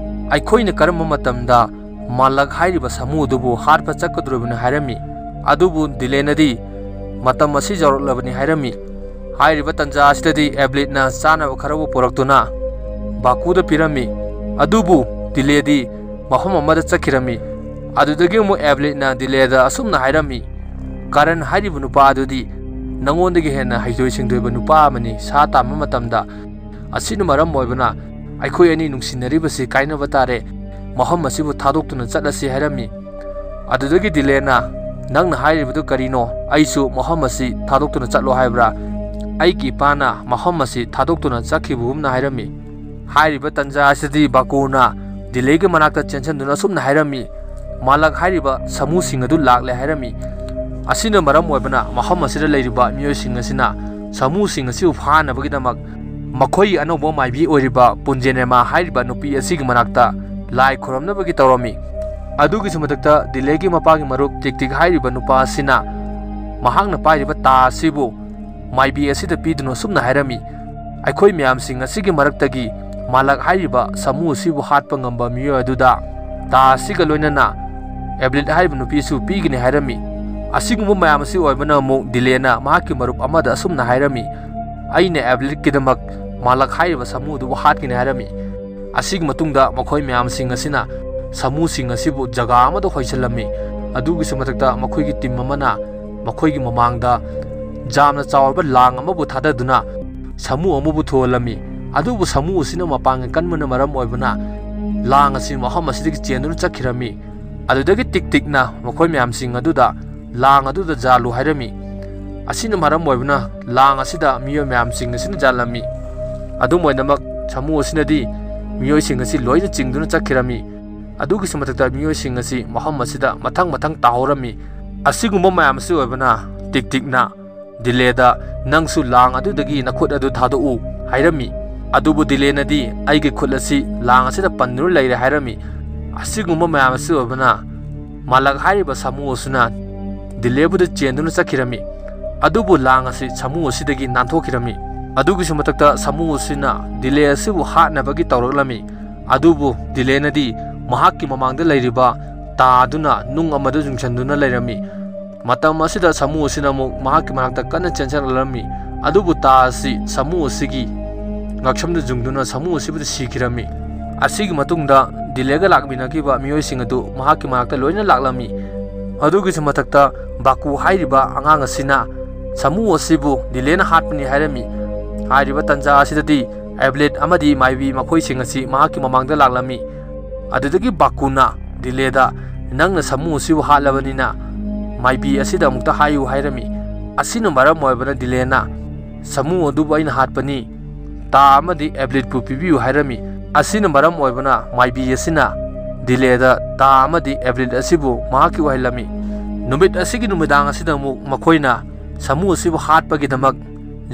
"ꯑꯩꯈꯣꯏꯅ ꯀꯔꯝꯕ ꯃꯇꯝꯗ ꯃꯥꯂꯛ ꯍꯥꯏꯔꯤꯕ ꯁꯥꯃꯨ ꯑꯗꯨꯕꯨ ꯍꯥꯠꯄ ꯆꯠꯀꯗꯧꯔꯤꯕꯅꯤ?" ꯍꯥꯏꯔꯝꯃꯤ꯫ ꯑꯗꯨꯕꯨ ꯗꯤꯂꯦꯅꯗꯤ, "ꯃꯇꯝ ꯑꯁꯤ ꯌꯧꯔꯛꯂꯕꯅꯤ" ꯍꯥꯏꯔꯝꯃꯤ꯫ ꯍꯥꯏꯔꯤꯕ ꯇꯥꯟꯖꯥ ꯑꯁꯤꯗꯗꯤ ꯑꯦꯕ꯭ꯂꯤꯠꯅ ꯆꯥꯅꯕ ꯈꯔꯕꯨ ꯄꯨꯔꯛꯇꯨꯅ ꯕꯥꯀꯨꯗ ꯄꯤꯔꯝꯃꯤ꯫ ꯑꯗꯨꯕꯨ ꯗꯤꯂꯦꯗꯤ ꯃꯐꯝ ꯑꯃꯗ ꯆꯠꯈꯤꯔꯝꯃꯤ꯫ ꯑꯗꯨꯗꯒꯤ ꯑꯃꯨꯛ ꯑꯦꯕ꯭ꯂꯤꯠꯅ ꯗꯤꯂꯦꯗ ꯑꯁꯨꯝꯅ ꯍꯥꯏꯔꯝꯃꯤ, "ꯀꯔꯟ ꯍꯥꯏꯔꯤꯕ ꯅꯨꯄꯥ ꯑꯗꯨꯗꯤ ꯅꯉꯣꯟꯗꯒꯤ ꯍꯦꯟꯅ ꯍꯩꯊꯣꯏ ꯁꯤꯡꯊꯣꯏꯕ ꯅꯨꯄꯥ ꯑꯃꯅꯤ꯫ ꯁꯥ ꯇꯥꯟꯕ ꯃꯇꯝꯗ ꯑꯁꯤꯅ ꯃꯔꯝ ꯑꯣꯏꯕꯅ ꯑꯩꯈꯣꯏ ꯑꯅꯤ ꯅꯨꯡꯁꯤꯅꯔꯤꯕꯁꯤ ꯀꯥꯏꯅꯕ ꯇꯥꯔꯦ꯫ ꯃꯐꯝ ꯑꯁꯤꯕꯨ ꯊꯥꯗꯣꯛꯇꯨꯅ ꯆꯠꯂꯁꯤ" ꯍꯥꯏꯔꯝꯃꯤ꯫ ꯑꯗꯨꯗꯒꯤ ꯗꯤꯂꯦꯅ, "ꯅꯪꯅ ꯍꯥꯏꯔꯤꯕꯗꯨ ꯀꯔꯤꯅꯣ? ꯑꯩꯁꯨ ꯃꯐꯝ ꯑꯁꯤ ꯊꯥꯗꯣꯛꯇꯨꯅ ꯆꯠꯂꯣ ꯍꯥꯏꯕ꯭ꯔꯥ? ꯑꯩꯒꯤ ꯏꯄꯥꯅ ꯃꯐꯝ ꯑꯁꯤ ꯊꯥꯗꯣꯛꯇꯨꯅ ꯆꯠꯈꯤꯕꯒꯨꯝꯅ" ꯍꯥꯏꯔꯝꯃꯤ꯫ ꯍꯥꯏꯔꯤꯕ ꯇꯥꯟꯖꯥ ꯑꯁꯤꯗꯗꯤ ꯕꯥꯀꯨꯅ ꯗꯤꯂꯦꯒꯤ ꯃꯅꯥꯛꯇ ꯆꯦꯟꯁꯤꯟꯗꯨꯅ ꯑꯁꯨꯝꯅ ꯍꯥꯏꯔꯝꯃꯤ, "ꯃꯥꯂꯛ ꯍꯥꯏꯔꯤꯕ ꯁꯥꯃꯨꯁꯤꯡ ꯑꯗꯨ ꯂꯥꯛꯂꯦ" ꯍꯥꯏꯔꯝꯃꯤ꯫ ꯑꯁꯤꯅ ꯃꯔꯝ ꯑꯣꯏꯕꯅ ꯃꯐꯝ ꯑꯁꯤꯗ ꯂꯩꯔꯤꯕ ꯃꯤꯑꯣꯏꯁꯤꯡ ꯑꯁꯤꯅ ꯁꯥꯃꯨꯁꯤꯡ ꯑꯁꯤꯕꯨ ꯐꯥꯅꯕꯒꯤꯗꯃꯛ ꯃꯈꯣꯏꯒꯤ ꯑꯅꯧꯕ ꯃꯥꯏꯕꯤ ꯑꯣꯏꯔꯤꯕ ꯄꯨꯟꯖꯦꯅꯦꯃꯥ ꯍꯥꯏꯔꯤꯕ ꯅꯨꯄꯤ ꯑꯁꯤꯒꯤ ꯃꯅꯥꯛꯇ ꯂꯥꯏ ꯈꯨꯔꯨꯝꯅꯕꯒꯤ ꯇꯧꯔꯝꯃꯤ꯫ ꯑꯗꯨꯒꯤꯁꯨ ꯃꯊꯛꯇ ꯗꯤꯂꯦꯒꯤ ꯃꯄꯥꯒꯤ ꯃꯔꯨꯞ ꯇꯤꯛ ꯇꯤꯛ ꯍꯥꯏꯔꯤꯕ ꯅꯨꯄꯥ ꯑꯁꯤꯅ ꯃꯍꯥꯛꯅ ꯄꯥꯏꯔꯤꯕ ꯇꯥ ꯑꯁꯤꯕꯨ ꯃꯥꯏꯕꯤ ꯑꯁꯤꯗ ꯄꯤꯗꯨꯅ ꯑꯁꯨꯝꯅ ꯍꯥꯏꯔꯝꯃꯤ, "ꯑꯩꯈꯣꯏ ꯃꯌꯥꯝꯁꯤꯡ ꯑꯁꯤꯒꯤ ꯃꯔꯛꯇꯒꯤ ꯃꯥꯂꯛ ꯍꯥꯏꯔꯤꯕ ꯁꯥꯃꯨ ꯑꯁꯤꯕꯨ ꯍꯥꯠꯄ ꯉꯝꯕ ꯃꯤꯑꯣꯏ ꯑꯗꯨꯗ ꯇꯥ ꯑꯁꯤꯒ ꯂꯣꯏꯅꯅ ꯑꯦꯕ꯭ꯂꯤꯠ ꯍꯥꯏꯔꯤꯕ ꯅꯨꯄꯤꯁꯨ ꯄꯤꯒꯅꯤ" ꯍꯥꯏꯔꯝꯃꯤ꯫ ꯑꯁꯤꯒꯨꯝꯕ ꯃꯌꯥꯝ ꯑꯁꯤ ꯑꯣꯏꯕꯅ ꯑꯃꯨꯛ ꯗꯤꯂꯦꯅ ꯃꯍꯥꯛꯀꯤ ꯃꯔꯨꯞ ꯑꯃꯗ ꯑꯁꯨꯝꯅ ꯍꯥꯏꯔꯝꯃꯤ, "ꯑꯩꯅ ꯑꯦꯕ꯭ꯂꯤꯠꯀꯤꯗꯃꯛ ꯃꯥꯂꯛ ꯍꯥꯏꯔꯤꯕ ꯁꯥꯃꯨ ꯑꯗꯨꯕꯨ ꯍꯥꯠꯀꯅꯤ" ꯍꯥꯏꯔꯝꯃꯤ꯫ ꯑꯁꯤꯒꯤ ꯃꯇꯨꯡꯗ ꯃꯈꯣꯏ ꯃꯌꯥꯝꯁꯤꯡ ꯑꯁꯤꯅ ꯁꯥꯃꯨꯁꯤꯡ ꯑꯁꯤꯕꯨ ꯖꯒꯥ ꯑꯃꯗ ꯍꯣꯏꯁꯤꯜꯂꯝꯃꯤ꯫ ꯑꯗꯨꯒꯤꯁꯨ ꯃꯊꯛꯇ ꯃꯈꯣꯏꯒꯤ ꯇꯤꯝ ꯑꯃꯅ ꯃꯈꯣꯏꯒꯤ ꯃꯃꯥꯡꯗ ꯌꯥꯝꯅ ꯆꯥꯎꯔꯕ ꯂꯥꯡ ꯑꯃꯕꯨ ꯊꯥꯗꯗꯨꯅ ꯁꯥꯃꯨ ꯑꯃꯕꯨ ꯊꯣꯛꯍꯜꯂꯝꯃꯤ꯫ ꯑꯗꯨꯕꯨ ꯁꯥꯃꯨ ꯑꯁꯤꯅ ꯃꯄꯥꯡꯒꯜ ꯀꯟꯕꯅ ꯃꯔꯝ ꯑꯣꯏꯕꯅ ꯂꯥꯡ ꯑꯁꯤ ꯃꯐꯝ ꯑꯁꯤꯗꯒꯤ ꯆꯦꯟꯗꯨꯅ ꯆꯠꯈꯤꯔꯝꯃꯤ꯫ ꯑꯗꯨꯗꯒꯤ ꯇꯤꯛ ꯇꯤꯛꯅ ꯃꯈꯣꯏ ꯃꯌꯥꯝꯁꯤꯡ ꯑꯗꯨꯗ ꯂꯥꯡ ꯑꯗꯨꯗ ꯖꯥꯜꯂꯨ ꯍꯥꯏꯔꯝꯃꯤ꯫ ꯑꯁꯤꯅ ꯃꯔꯝ ꯑꯣꯏꯕꯅ ꯂꯥꯡ ꯑꯁꯤꯗ ꯃꯤꯑꯣꯏ ꯃꯌꯥꯝꯁꯤꯡ ꯑꯁꯤꯅ ꯖꯥꯜꯂꯝꯃꯤ꯫ ꯑꯗꯨꯝ ꯑꯣꯏꯅꯃꯛ ꯁꯥꯃꯨ ꯑꯁꯤꯅꯗꯤ ꯃꯤꯑꯣꯏꯁꯤꯡ ꯑꯁꯤ ꯂꯣꯏꯅ ꯆꯤꯡꯗꯨꯅ ꯆꯠꯈꯤꯔꯝꯃꯤ꯫ ꯑꯗꯨꯒꯤꯁꯨ ꯃꯊꯛꯇ ꯃꯤꯑꯣꯏꯁꯤꯡ ꯑꯁꯤ ꯃꯐꯝ ꯑꯁꯤꯗ ꯃꯊꯪ ꯃꯊꯪ ꯇꯥꯍꯧꯔꯝꯃꯤ꯫ ꯑꯁꯤꯒꯨꯝꯕ ꯃꯌꯥꯝ ꯑꯁꯤ ꯑꯣꯏꯕꯅ ꯇꯤꯛ ꯇꯤꯛꯅ ꯗꯤꯂꯦꯗ, "ꯅꯪꯁꯨ ꯂꯥꯡ ꯑꯗꯨꯗꯒꯤ ꯅꯈꯨꯠ ꯑꯗꯨ ꯊꯥꯗꯣꯛꯎ" ꯍꯥꯏꯔꯝꯃꯤ꯫ ꯑꯗꯨꯕꯨ ꯗꯤꯂꯦꯅꯗꯤ, "ꯑꯩꯒꯤ ꯈꯨꯠ ꯑꯁꯤ ꯂꯥꯡ ꯑꯁꯤꯗ ꯄꯟꯗꯨꯅ ꯂꯩꯔꯦ" ꯍꯥꯏꯔꯝꯃꯤ꯫ ꯑꯁꯤꯒꯨꯝꯕ ꯃꯌꯥꯝ ꯑꯁꯤ ꯑꯣꯏꯕꯅ ꯃꯥꯂꯛ ꯍꯥꯏꯔꯤꯕ ꯁꯥꯃꯨ ꯑꯁꯤꯅ ꯗꯤꯂꯦꯕꯨꯗꯤ ꯆꯦꯟꯗꯨꯅ ꯆꯠꯈꯤꯔꯝꯃꯤ꯫ ꯑꯗꯨꯕꯨ ꯂꯥꯡ ꯑꯁꯤ ꯁꯥꯃꯨ ꯑꯁꯤꯗꯒꯤ ꯅꯥꯟꯊꯣꯛꯈꯤꯔꯝꯃꯤ꯫ ꯑꯗꯨꯒꯤꯁꯨ ꯃꯊꯛꯇ ꯁꯥꯃꯨ ꯑꯁꯤꯅ ꯗꯤꯂꯦ ꯑꯁꯤꯕꯨ ꯍꯥꯠꯅꯕꯒꯤ ꯇꯧꯔꯛꯂꯝꯃꯤ꯫ ꯑꯗꯨꯕꯨ ꯗꯤꯂꯦꯅꯗꯤ ꯃꯍꯥꯛꯀꯤ ꯃꯃꯥꯡꯗ ꯂꯩꯔꯤꯕ ꯇꯥ ꯑꯗꯨꯅ ꯅꯨꯡ ꯑꯃꯗ ꯌꯨꯡꯁꯟꯗꯨꯅ ꯂꯩꯔꯝꯃꯤ꯫ ꯃꯇꯝ ꯑꯁꯤꯗ ꯁꯥꯃꯨ ꯑꯁꯤꯅ ꯑꯃꯨꯛ ꯃꯍꯥꯛꯀꯤ ꯃꯅꯥꯛꯇ ꯀꯟꯅ ꯆꯦꯟꯁꯤꯜꯂꯛꯂꯝꯃꯤ꯫ ꯑꯗꯨꯕꯨ ꯇꯥ ꯑꯁꯤ ꯁꯥꯃꯨ ꯑꯁꯤꯒꯤ ꯉꯛꯁꯝꯗ ꯌꯨꯡꯗꯨꯅ ꯁꯥꯃꯨ ꯑꯁꯤꯕꯨꯗꯤ ꯁꯤꯈꯤꯔꯝꯃꯤ꯫ ꯑꯁꯤꯒꯤ ꯃꯇꯨꯡꯗ ꯗꯤꯂꯦꯒ ꯂꯥꯛꯃꯤꯟꯅꯈꯤꯕ ꯃꯤꯑꯣꯏꯁꯤꯡ ꯑꯗꯨ ꯃꯍꯥꯛꯀꯤ ꯃꯅꯥꯛꯇ ꯂꯣꯏꯅ ꯂꯥꯛꯂꯝꯃꯤ꯫ ꯑꯗꯨꯒꯤꯁꯨ ꯃꯊꯛꯇ ꯕꯥꯀꯨ ꯍꯥꯏꯔꯤꯕ ꯑꯉꯥꯡ ꯑꯁꯤꯅ ꯁꯥꯃꯨ ꯑꯁꯤꯕꯨ ꯗꯤꯂꯦꯅ ꯍꯥꯠꯄꯅꯤ ꯍꯥꯏꯔꯝꯃꯤ꯫ ꯍꯥꯏꯔꯤꯕ ꯇꯟꯖꯥ ꯑꯁꯤꯗꯗꯤ ꯑꯦꯕꯂꯦꯠ ꯑꯃꯗꯤ ꯃꯥꯏꯕꯤ ꯃꯈꯣꯏꯁꯤꯡ ꯑꯁꯤ ꯃꯍꯥꯛꯀꯤ ꯃꯃꯥꯡꯗ ꯂꯥꯛꯂꯝꯃꯤ꯫ ꯑꯗꯨꯗꯒꯤ ꯕꯥꯀꯨꯅ ꯗꯤꯂꯦꯗ, "ꯅꯪꯅ ꯁꯥꯃꯨ ꯑꯁꯤꯕꯨ ꯍꯥꯠꯂꯕꯅꯤꯅ ꯃꯥꯏꯕꯤ ꯑꯁꯤꯗ ꯑꯃꯨꯛꯇ ꯍꯥꯏꯌꯨ" ꯍꯥꯏꯔꯝꯃꯤ꯫ ꯑꯁꯤꯅ ꯃꯔꯝ ꯑꯣꯏꯕꯅ ꯗꯤꯂꯦꯅ, "ꯁꯥꯃꯨ ꯑꯗꯨꯕꯨ ꯑꯩꯅ ꯍꯥꯠꯄꯅꯤ, ꯇꯥ ꯑꯃꯗꯤ ꯑꯦꯕꯂꯦꯠꯄꯨ ꯄꯤꯕꯤꯌꯨ" ꯍꯥꯏꯔꯝꯃꯤ꯫ ꯑꯁꯤꯅ ꯃꯔꯝ ꯑꯣꯏꯕꯅ ꯃꯥꯏꯕꯤ ꯑꯁꯤꯅ ꯗꯤꯂꯦꯗ ꯇꯥ ꯑꯃꯗꯤ ꯑꯦꯕꯂꯦꯠ ꯑꯁꯤꯕꯨ ꯃꯍꯥꯛꯀꯤ ꯑꯣꯏꯍꯜꯂꯝꯃꯤ꯫ ꯅꯨꯃꯤꯠ ꯑꯁꯤꯒꯤ ꯅꯨꯃꯤꯗꯥꯡ ꯑꯁꯤꯗ ꯑꯃꯨꯛ ꯃꯈꯣꯏꯅ ꯁꯥꯃꯨ ꯑꯁꯤꯕꯨ ꯍꯥꯠꯄꯒꯤꯗꯃꯛ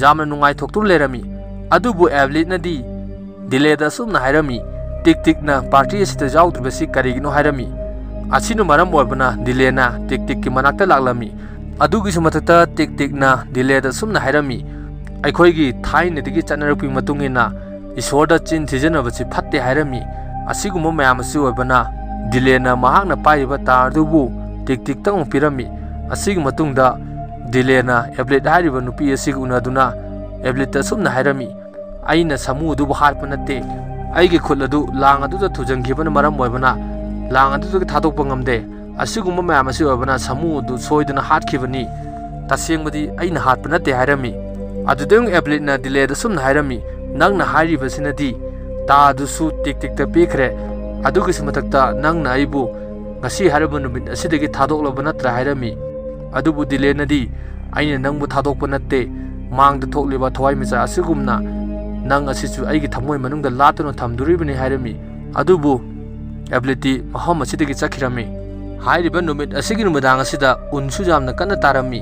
ꯌꯥꯝꯅ ꯅꯨꯡꯉꯥꯏꯊꯣꯛꯇꯨꯅ ꯂꯩꯔꯝꯃꯤ꯫ ꯑꯗꯨꯕꯨ ꯑꯦꯕꯂꯦꯠꯅꯗꯤ ꯗꯤꯂꯦꯗ ꯑꯁꯨꯝꯅ ꯍꯥꯏꯔꯝꯃꯤ, "ꯇꯤꯛ ꯇꯤꯛꯅ ꯄꯥꯔꯇꯤ ꯑꯁꯤꯗ ꯌꯥꯎꯗ꯭ꯔꯤꯕꯁꯤ ꯀꯔꯤꯒꯤꯅꯣ?" ꯍꯥꯏꯔꯝꯃꯤ꯫ ꯑꯁꯤꯅ ꯃꯔꯝ ꯑꯣꯏꯕꯅ ꯗꯤꯂꯦꯅ ꯇꯤꯛ ꯇꯤꯛꯀꯤ ꯃꯅꯥꯛꯇ ꯂꯥꯛꯂꯝꯃꯤ꯫ ꯑꯗꯨꯒꯤꯁꯨ ꯃꯊꯛꯇ ꯇꯤꯛ ꯇꯤꯛꯅ ꯗꯤꯂꯦꯗ ꯑꯁꯨꯝꯅ ꯍꯥꯏꯔꯝꯃꯤ, "ꯑꯩꯈꯣꯏꯒꯤ ꯊꯥꯏꯅꯗꯒꯤ ꯆꯠꯅꯔꯛꯄꯒꯤ ꯃꯇꯨꯡ ꯏꯟꯅ ꯏꯁꯣꯔꯗ ꯆꯤꯟ ꯊꯤꯖꯤꯟꯅꯕꯁꯤ ꯐꯠꯇꯦ" ꯍꯥꯏꯔꯝꯃꯤ꯫ ꯑꯁꯤꯒꯨꯝꯕ ꯃꯌꯥꯝ ꯑꯁꯤ ꯑꯣꯏꯕꯅ ꯗꯤꯂꯦꯅ ꯃꯍꯥꯛꯅ ꯄꯥꯏꯔꯤꯕ ꯇꯥꯔ ꯑꯗꯨꯕꯨ ꯇꯤꯛ ꯇꯤꯛꯇ ꯑꯃꯨꯛ ꯄꯤꯔꯝꯃꯤ꯫ ꯑꯁꯤꯒꯤ ꯃꯇꯨꯡꯗ ꯗꯤꯂꯦꯅ ꯑꯦꯕꯂꯦꯠ ꯍꯥꯏꯔꯤꯕ ꯅꯨꯄꯤ ꯑꯁꯤꯒ ꯎꯅꯗꯨꯅ ꯑꯦꯕꯂꯦꯠꯇ ꯑꯁꯨꯝꯅ ꯍꯥꯏꯔꯝꯃꯤ, "ꯑꯩꯅ ꯁꯥꯃꯨ ꯑꯗꯨꯕꯨ ꯍꯥꯠꯄ ꯅꯠꯇꯦ꯫ ꯑꯩꯒꯤ ꯈꯨꯠ ꯑꯗꯨ ꯂꯥꯡ ꯑꯗꯨꯗ ꯊꯨꯖꯟꯈꯤꯕꯅ ꯃꯔꯝ ꯑꯣꯏꯕꯅ ꯂꯥꯡ ꯑꯗꯨꯗꯒꯤ ꯊꯥꯗꯣꯛꯄ ꯉꯝꯗꯦ꯫ ꯑꯁꯤꯒꯨꯝꯕ ꯃꯌꯥꯝ ꯑꯁꯤ ꯑꯣꯏꯕꯅ ꯁꯥꯃꯨ ꯑꯗꯨ ꯁꯣꯏꯗꯅ ꯍꯥꯠꯈꯤꯕꯅꯤ꯫ ꯇꯁꯦꯡꯕꯗꯤ ꯑꯩꯅ ꯍꯥꯠꯄ ꯅꯠꯇꯦ" ꯍꯥꯏꯔꯝꯃꯤ꯫ ꯑꯗꯨꯗꯒꯤ ꯑꯃꯨꯛ ꯑꯦꯕꯂꯦꯠꯅ ꯗꯤꯂꯦꯗ ꯑꯁꯨꯝꯅ ꯍꯥꯏꯔꯝꯃꯤ, "ꯅꯪꯅ ꯍꯥꯏꯔꯤꯕꯁꯤꯅꯗꯤ ꯇꯥ ꯑꯗꯨꯁꯨ ꯇꯤꯛ ꯇꯤꯛꯇ ꯄꯤꯈ꯭ꯔꯦ꯫ ꯑꯗꯨꯒꯤꯁꯨ ꯃꯊꯛꯇ ꯅꯪꯅ ꯑꯩꯕꯨ ꯉꯁꯤ ꯍꯥꯏꯔꯤꯕ ꯅꯨꯃꯤꯠ ꯑꯁꯤꯗꯒꯤ ꯊꯥꯗꯣꯛꯂꯕ ꯅꯠꯇ꯭ꯔꯥ?" ꯍꯥꯏꯔꯝꯃꯤ꯫ ꯑꯗꯨꯕꯨ ꯗꯤꯂꯦꯅꯗꯤ, "ꯑꯩꯅ ꯅꯪꯕꯨ ꯊꯥꯗꯣꯛꯄ ꯅꯠꯇꯦ꯫ ꯃꯥꯡꯗ ꯊꯣꯛꯂꯤꯕ ꯊꯋꯥꯏꯃꯤꯆꯥꯛ ꯑꯁꯤꯒꯨꯝꯅ ꯅꯪ ꯑꯁꯤꯁꯨ ꯑꯩꯒꯤ ꯊꯃꯣꯏ ꯃꯅꯨꯡꯗ ꯂꯥꯠꯇꯨꯅ ꯊꯝꯗꯣꯔꯤꯕꯅꯤ" ꯍꯥꯏꯔꯝꯃꯤ꯫ ꯑꯗꯨꯕꯨ ꯑꯦꯕꯂꯦꯠꯇꯤ ꯃꯐꯝ ꯑꯁꯤꯗꯒꯤ ꯆꯠꯈꯤꯔꯝꯃꯤ꯫ ꯍꯥꯏꯔꯤꯕ ꯅꯨꯃꯤꯠ ꯑꯁꯤꯒꯤ ꯅꯨꯃꯤꯗꯥꯡ ꯑꯁꯤꯗ ꯎꯟꯁꯨ ꯌꯥꯝꯅ ꯀꯟꯅ ꯇꯥꯔꯝꯃꯤ꯫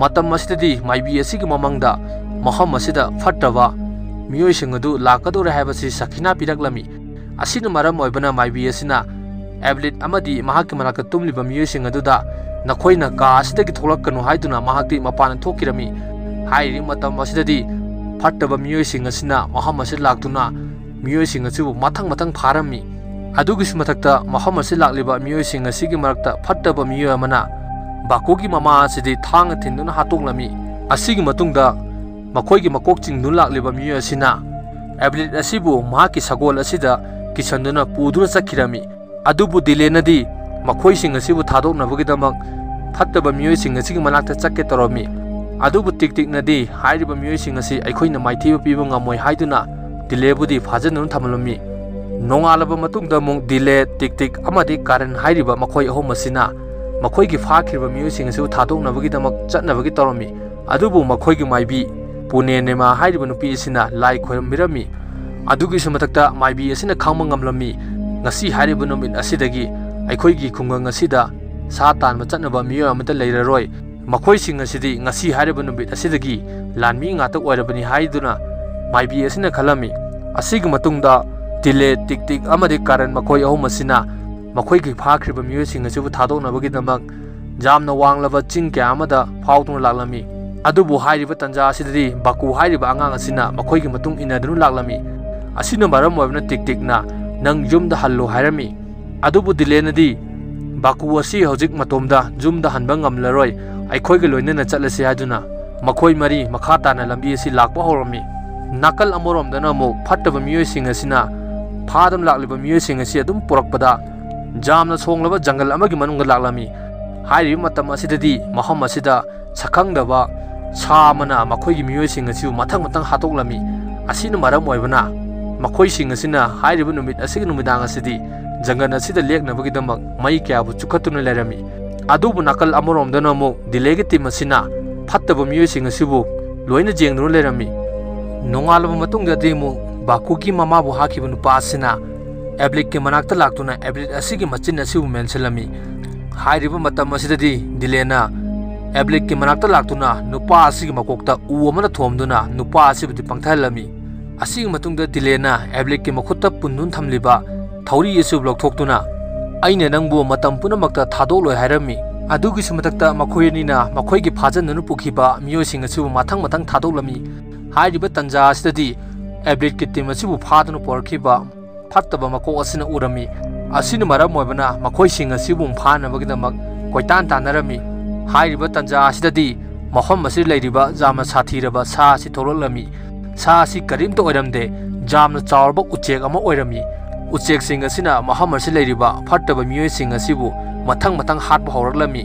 ꯃꯇꯝ ꯑꯁꯤꯗꯗꯤ ꯃꯥꯏꯕꯤ ꯑꯁꯤꯒꯤ ꯃꯃꯥꯡꯗ ꯃꯐꯝ ꯑꯁꯤꯗ ꯐꯠꯇꯕ ꯃꯤꯑꯣꯏꯁꯤꯡ ꯑꯗꯨ ꯂꯥꯛꯀꯗꯧꯔꯦ ꯍꯥꯏꯕꯁꯤ ꯁꯈꯤꯅꯥ ꯄꯤꯔꯛꯂꯝꯃꯤ꯫ ꯑꯁꯤꯅ ꯃꯔꯝ ꯑꯣꯏꯕꯅ ꯃꯥꯏꯕꯤ ꯑꯁꯤꯅ ꯑꯦꯕꯂꯦꯠ ꯑꯃꯗꯤ ꯃꯍꯥꯛꯀꯤ ꯃꯅꯥꯛꯇ ꯇꯨꯝꯂꯤꯕ ꯃꯤꯑꯣꯏꯁꯤꯡ ꯑꯗꯨꯗ "ꯅꯈꯣꯏꯅ ꯀꯥ ꯑꯁꯤꯗꯒꯤ ꯊꯣꯛꯂꯛꯀꯅꯨ" ꯍꯥꯏꯗꯨꯅ ꯃꯍꯥꯛꯇꯤ ꯃꯄꯥꯟꯗ ꯊꯣꯛꯈꯤꯔꯝꯃꯤ꯫ ꯍꯥꯏꯔꯤꯕ ꯃꯇꯝ ꯑꯁꯤꯗꯗꯤ ꯐꯠꯇꯕ ꯃꯤꯑꯣꯏꯁꯤꯡ ꯑꯁꯤꯅ ꯃꯐꯝ ꯑꯁꯤꯗ ꯂꯥꯛꯇꯨꯅ ꯃꯤꯑꯣꯏꯁꯤꯡ ꯑꯁꯤꯕꯨ ꯃꯊꯪ ꯃꯊꯪ ꯐꯥꯔꯝꯃꯤ꯫ ꯑꯗꯨꯒꯤꯁꯨ ꯃꯊꯛꯇ ꯃꯐꯝ ꯑꯁꯤꯗ ꯂꯥꯛꯂꯤꯕ ꯃꯤꯑꯣꯏꯁꯤꯡ ꯑꯁꯤꯒꯤ ꯃꯔꯛꯇ ꯐꯠꯇꯕ ꯃꯤꯑꯣꯏ ꯑꯃꯅ ꯕꯥꯀꯨꯒꯤ ꯃꯃꯥ ꯑꯁꯤꯗꯤ ꯊꯥꯡꯅ ꯊꯤꯟꯗꯨꯅ ꯍꯥꯠꯇꯣꯛꯂꯝꯃꯤ꯫ ꯑꯁꯤꯒꯤ ꯃꯇꯨꯡꯗ ꯃꯈꯣꯏꯒꯤ ꯃꯀꯣꯛ ꯆꯤꯡꯗꯨꯅ ꯂꯥꯛꯂꯤꯕ ꯃꯤꯑꯣꯏ ꯑꯁꯤꯅ ꯑꯦꯕꯂꯤꯠ ꯑꯁꯤꯕꯨ ꯃꯍꯥꯛꯀꯤ ꯁꯒꯣꯜ ꯑꯁꯤꯗ ꯀꯤꯁꯟꯗꯨꯅ ꯄꯨꯗꯨꯅ ꯆꯠꯈꯤꯔꯝꯃꯤ꯫ ꯑꯗꯨꯕꯨ ꯗꯤꯂꯦꯅꯗꯤ ꯃꯈꯣꯏꯁꯤꯡ ꯑꯁꯤꯕꯨ ꯊꯥꯗꯣꯛꯅꯕꯒꯤꯗꯃꯛ ꯐꯠꯇꯕ ꯃꯤꯑꯣꯏꯁꯤꯡ ꯑꯁꯤꯒꯤ ꯃꯅꯥꯛꯇ ꯆꯠꯀꯦ ꯇꯧꯔꯝꯃꯤ꯫ ꯑꯗꯨꯕꯨ ꯇꯤꯛ ꯇꯤꯛꯅꯗꯤ ꯍꯥꯏꯔꯤꯕ ꯃꯤꯑꯣꯏꯁꯤꯡ ꯑꯁꯤ ꯑꯩꯈꯣꯏꯅ ꯃꯥꯏꯊꯤꯕ ꯄꯤꯕ ꯉꯝꯃꯣꯏ ꯍꯥꯏꯗꯨꯅ ꯗꯤꯂꯦꯕꯨꯗꯤ ꯐꯥꯖꯤꯟꯗꯨꯅ ꯊꯝꯂꯝꯃꯤ꯫ ꯅꯣꯡꯉꯥꯜꯂꯕ ꯃꯇꯨꯡꯗ ꯑꯃꯨꯛ ꯗꯤꯂꯦ, ꯇꯤꯛ ꯇꯤꯛ ꯑꯃꯗꯤ ꯀꯥꯔꯟ ꯍꯥꯏꯔꯤꯕ ꯃꯈꯣꯏ ꯑꯍꯨꯝ ꯑꯁꯤꯅ ꯃꯈꯣꯏꯒꯤ ꯐꯥꯈꯤꯕ ꯃꯤꯑꯣꯏꯁꯤꯡ ꯑꯁꯤꯕꯨ ꯊꯥꯗꯣꯛꯅꯕꯒꯤꯗꯃꯛ ꯆꯠꯅꯕꯒꯤ ꯇꯧꯔꯝꯃꯤ꯫ ꯑꯗꯨꯕꯨ ꯃꯈꯣꯏꯒꯤ ꯃꯥꯏꯕꯤ ꯄꯨꯅꯦꯅꯦꯃꯥ ꯍꯥꯏꯔꯤꯕ ꯅꯨꯄꯤ ꯑꯁꯤꯅ ꯂꯥꯏ ꯈꯣꯏꯔꯝꯕꯤꯔꯝꯃꯤ꯫ ꯑꯗꯨꯒꯤꯁꯨ ꯃꯊꯛꯇ ꯃꯥꯏꯕꯤ ꯑꯁꯤꯅ ꯈꯪꯕ ꯉꯝꯂꯝꯃꯤ, ꯉꯁꯤ ꯍꯥꯏꯔꯤꯕ ꯅꯨꯃꯤꯠ ꯑꯁꯤꯗꯒꯤ ꯑꯩꯈꯣꯏꯒꯤ ꯈꯨꯡꯒꯪ ꯑꯁꯤꯗ ꯁꯥ ꯇꯥꯟꯕ ꯆꯠꯅꯕ ꯃꯤꯑꯣꯏ ꯑꯃꯠꯇ ꯂꯩꯔꯔꯣꯏ, ꯃꯈꯣꯏꯁꯤꯡ ꯑꯁꯤꯗꯤ ꯉꯁꯤ ꯍꯥꯏꯔꯤꯕ ꯅꯨꯃꯤꯠ ꯑꯁꯤꯗꯒꯤ ꯂꯥꯟꯃꯤ ꯉꯥꯛꯇ ꯑꯣꯏꯔꯕꯅꯤ ꯍꯥꯏꯗꯨꯅ ꯃꯥꯏꯕꯤ ꯑꯁꯤꯅ ꯈꯜꯂꯝꯃꯤ꯫ ꯑꯁꯤꯒꯤ ꯃꯇꯨꯡꯗ ꯇꯤꯂꯦ, ꯇꯤꯛ ꯇꯤꯛ ꯑꯃꯗꯤ ꯀꯥꯔꯟ ꯃꯈꯣꯏ ꯑꯍꯨꯝ ꯑꯁꯤꯅ ꯃꯈꯣꯏꯒꯤ ꯐꯥꯈ꯭ꯔꯤꯕ ꯃꯤꯑꯣꯏꯁꯤꯡ ꯑꯁꯤꯕꯨ ꯊꯥꯗꯣꯛꯅꯕꯒꯤꯗꯃꯛ ꯌꯥꯝꯅ ꯋꯥꯡꯂꯕ ꯆꯤꯡ ꯀꯌꯥ ꯑꯃꯗ ꯐꯥꯎꯗꯨꯅ ꯂꯥꯛꯂꯝꯃꯤ꯫ ꯑꯗꯨꯕꯨ ꯍꯥꯏꯔꯤꯕ ꯇꯟꯖꯥ ꯑꯁꯤꯗꯗꯤ ꯕꯥꯀꯨ ꯍꯥꯏꯔꯤꯕ ꯑꯉꯥꯡ ꯑꯁꯤꯅ ꯃꯈꯣꯏꯒꯤ ꯃꯇꯨꯡ ꯏꯟꯅꯗꯨꯅ ꯂꯥꯛꯂꯝꯃꯤ꯫ ꯑꯁꯤꯅ ꯃꯔꯝ ꯑꯣꯏꯕꯅ ꯇꯤꯛ ꯇꯤꯛꯅ "ꯅꯪ ꯌꯨꯝꯗ ꯍꯜꯂꯨ" ꯍꯥꯏꯔꯝꯃꯤ꯫ ꯑꯗꯨꯕꯨ ꯗꯤꯂꯦꯅꯗꯤ "ꯕꯥꯀꯨ ꯑꯁꯤ ꯍꯧꯖꯤꯛ ꯃꯇꯣꯝꯗ ꯌꯨꯝꯗ ꯍꯟꯕ ꯉꯝꯂꯔꯣꯏ, ꯑꯩꯈꯣꯏꯒ ꯂꯣꯏꯅꯅ ꯆꯠꯂꯁꯤ" ꯍꯥꯏꯗꯨꯅ ꯃꯈꯣꯏ ꯃꯔꯤ ꯃꯈꯥ ꯇꯥꯅ ꯂꯝꯕꯤ ꯑꯁꯤ ꯂꯥꯛꯄ ꯍꯧꯔꯝꯃꯤ꯫ ꯅꯥꯀꯜ ꯑꯃꯔꯣꯝꯗꯅ ꯑꯃꯨꯛ ꯐꯠꯇꯕ ꯃꯤꯑꯣꯏꯁꯤꯡ ꯑꯁꯤꯅ ꯐꯥꯗꯨꯅ ꯂꯥꯛꯂꯤꯕ ꯃꯤꯑꯣꯏꯁꯤꯡ ꯑꯁꯤ ꯑꯗꯨꯝ ꯄꯨꯔꯛꯄꯗ ꯌꯥꯝꯅ ꯁꯣꯡꯂꯕ ꯖꯪꯒꯜ ꯑꯃꯒꯤ ꯃꯅꯨꯡꯗ ꯂꯥꯛꯂꯝꯃꯤ꯫ ꯍꯥꯏꯔꯤꯕ ꯃꯇꯝ ꯑꯁꯤꯗꯗꯤ ꯃꯐꯝ ꯑꯁꯤꯗ ꯁꯛꯈꯪꯗꯕ ꯁꯥ ꯑꯃꯅ ꯃꯈꯣꯏꯒꯤ ꯃꯤꯑꯣꯏꯁꯤꯡ ꯑꯁꯤꯕꯨ ꯃꯊꯪ ꯃꯊꯪ ꯍꯥꯠꯇꯣꯛꯂꯝꯃꯤ꯫ ꯑꯁꯤꯅ ꯃꯔꯝ ꯑꯣꯏꯕꯅ ꯃꯈꯣꯏꯁꯤꯡ ꯑꯁꯤꯅ ꯍꯥꯏꯔꯤꯕ ꯅꯨꯃꯤꯠ ꯑꯁꯤꯒꯤ ꯅꯨꯃꯤꯗꯥꯡ ꯑꯁꯤꯗꯤ ꯖꯪꯒꯜ ꯑꯁꯤꯗ ꯂꯦꯛꯅꯕꯒꯤꯗꯃꯛ ꯃꯩ ꯀꯌꯥꯕꯨ ꯆꯨꯈꯠꯇꯨꯅ ꯂꯩꯔꯝꯃꯤ꯫ ꯑꯗꯨꯕꯨ ꯅꯥꯀꯜ ꯑꯃꯔꯣꯝꯗꯅ ꯑꯃꯨꯛ ꯗꯤꯂꯦꯒꯤ ꯇꯤꯝ ꯑꯁꯤꯅ ꯐꯠꯇꯕ ꯃꯤꯑꯣꯏꯁꯤꯡ ꯑꯁꯤꯕꯨ ꯂꯣꯏꯅ ꯌꯦꯡꯗꯨꯅ ꯂꯩꯔꯝꯃꯤ꯫ ꯅꯣꯡꯉꯥꯜꯂꯕ ꯃꯇꯨꯡꯗꯗꯤ ꯑꯃꯨꯛ ꯕꯥꯀꯨꯒꯤ ꯃꯃꯥꯕꯨ ꯍꯥꯠꯈꯤꯕ ꯅꯨꯄꯥ ꯑꯁꯤꯅ ꯑꯦꯕ꯭ꯂꯤꯛꯀꯤ ꯃꯅꯥꯛꯇ ꯂꯥꯛꯇꯨꯅ ꯑꯦꯕ꯭ꯂꯤꯛ ꯑꯁꯤꯒꯤ ꯃꯆꯤꯟ ꯑꯁꯤꯕꯨ ꯃꯦꯟꯁꯤꯜꯂꯝꯃꯤ꯫ ꯍꯥꯏꯔꯤꯕ ꯃꯇꯝ ꯑꯁꯤꯗꯗꯤ ꯗꯤꯂꯦꯅ ꯑꯦꯕ꯭ꯂꯤꯛꯀꯤ ꯃꯅꯥꯛꯇ ꯂꯥꯛꯇꯨꯅ ꯅꯨꯄꯥ ꯑꯁꯤꯒꯤ ꯃꯀꯣꯛꯇ ꯎ ꯑꯃꯅ ꯊꯣꯝꯗꯨꯅ ꯅꯨꯄꯥ ꯑꯁꯤꯕꯨꯗꯤ ꯄꯪꯊꯍꯜꯂꯝꯃꯤ꯫ ꯑꯁꯤꯒꯤ ꯃꯇꯨꯡꯗ ꯗꯤꯂꯦꯅ ꯑꯦꯕ꯭ꯂꯤꯛꯀꯤ ꯃꯈꯨꯠꯇ ꯄꯨꯟꯗꯨꯅ ꯊꯝꯂꯤꯕ ꯊꯧꯔꯤ ꯑꯁꯤꯕꯨ ꯂꯧꯊꯣꯛꯇꯨꯅ, "ꯑꯩꯅ ꯅꯪꯕꯨ ꯃꯇꯝ ꯄꯨꯝꯅꯃꯛꯇ ꯊꯥꯗꯣꯛꯂꯣꯏ ꯍꯥꯏꯔꯝꯃꯤ, ꯑꯗꯨꯒꯤꯁꯨ ꯃꯊꯛꯇ ꯃꯈꯣꯏ ꯑꯅꯤꯅ ꯃꯈꯣꯏꯒꯤ ꯐꯥꯖꯤꯟꯗꯨꯅ ꯄꯨꯈꯤꯕ ꯃꯤꯑꯣꯏꯁꯤꯡ ꯑꯁꯤꯕꯨ ꯃꯊꯪ ꯃꯊꯪ ꯊꯥꯗꯣꯛꯂꯝꯃꯤ꯫ ꯍꯥꯏꯔꯤꯕ ꯇꯥꯟꯖꯥ ꯑꯁꯤꯗꯗꯤ ꯑꯦꯕ꯭ꯂꯤꯠꯀꯤ ꯇꯤꯝ ꯑꯁꯤꯕꯨ ꯐꯥꯗꯨꯅ ꯄꯨꯔꯛꯈꯤꯕ ꯐꯠꯇꯕ ꯃꯀꯣꯛ ꯑꯁꯤꯅ ꯎꯔꯝꯃꯤ꯫ ꯑꯁꯤꯅ ꯃꯔꯝ ꯑꯣꯏꯕꯅ ꯃꯈꯣꯏꯁꯤꯡ ꯑꯁꯤꯕꯨ ꯐꯥꯅꯕꯒꯤꯗꯃꯛ ꯀꯣꯏꯇꯥꯟ ꯇꯥꯟꯅꯔꯝꯃꯤ꯫ ꯍꯥꯏꯔꯤꯕ ꯇꯥꯟꯖꯥ ꯑꯁꯤꯗꯗꯤ ꯃꯐꯝ ꯑꯁꯤꯗ ꯂꯩꯔꯤꯕ ꯌꯥꯝꯅ ꯁꯥꯊꯤꯔꯕ ꯁꯥ ꯑꯁꯤ ꯊꯣꯛꯂꯛꯂꯝꯃꯤ꯫ ꯁꯥ ꯑꯁꯤ ꯀꯔꯤꯝꯇ ꯑꯣꯏꯔꯝꯗꯦ, ꯌꯥꯝꯅ ꯆꯥꯎꯔꯕ ꯎꯆꯦꯛ ꯑꯃ ꯑꯣꯏꯔꯝꯃꯤ꯫ ꯎꯆꯦꯛꯁꯤꯡ ꯑꯁꯤꯅ ꯃꯐꯝ ꯑꯁꯤꯗ ꯂꯩꯔꯤꯕ ꯐꯠꯇꯕ ꯃꯤꯑꯣꯏꯁꯤꯡ ꯑꯁꯤꯕꯨ ꯃꯊꯪ ꯃꯊꯪ ꯍꯥꯠꯄ ꯍꯧꯔꯛꯂꯝꯃꯤ꯫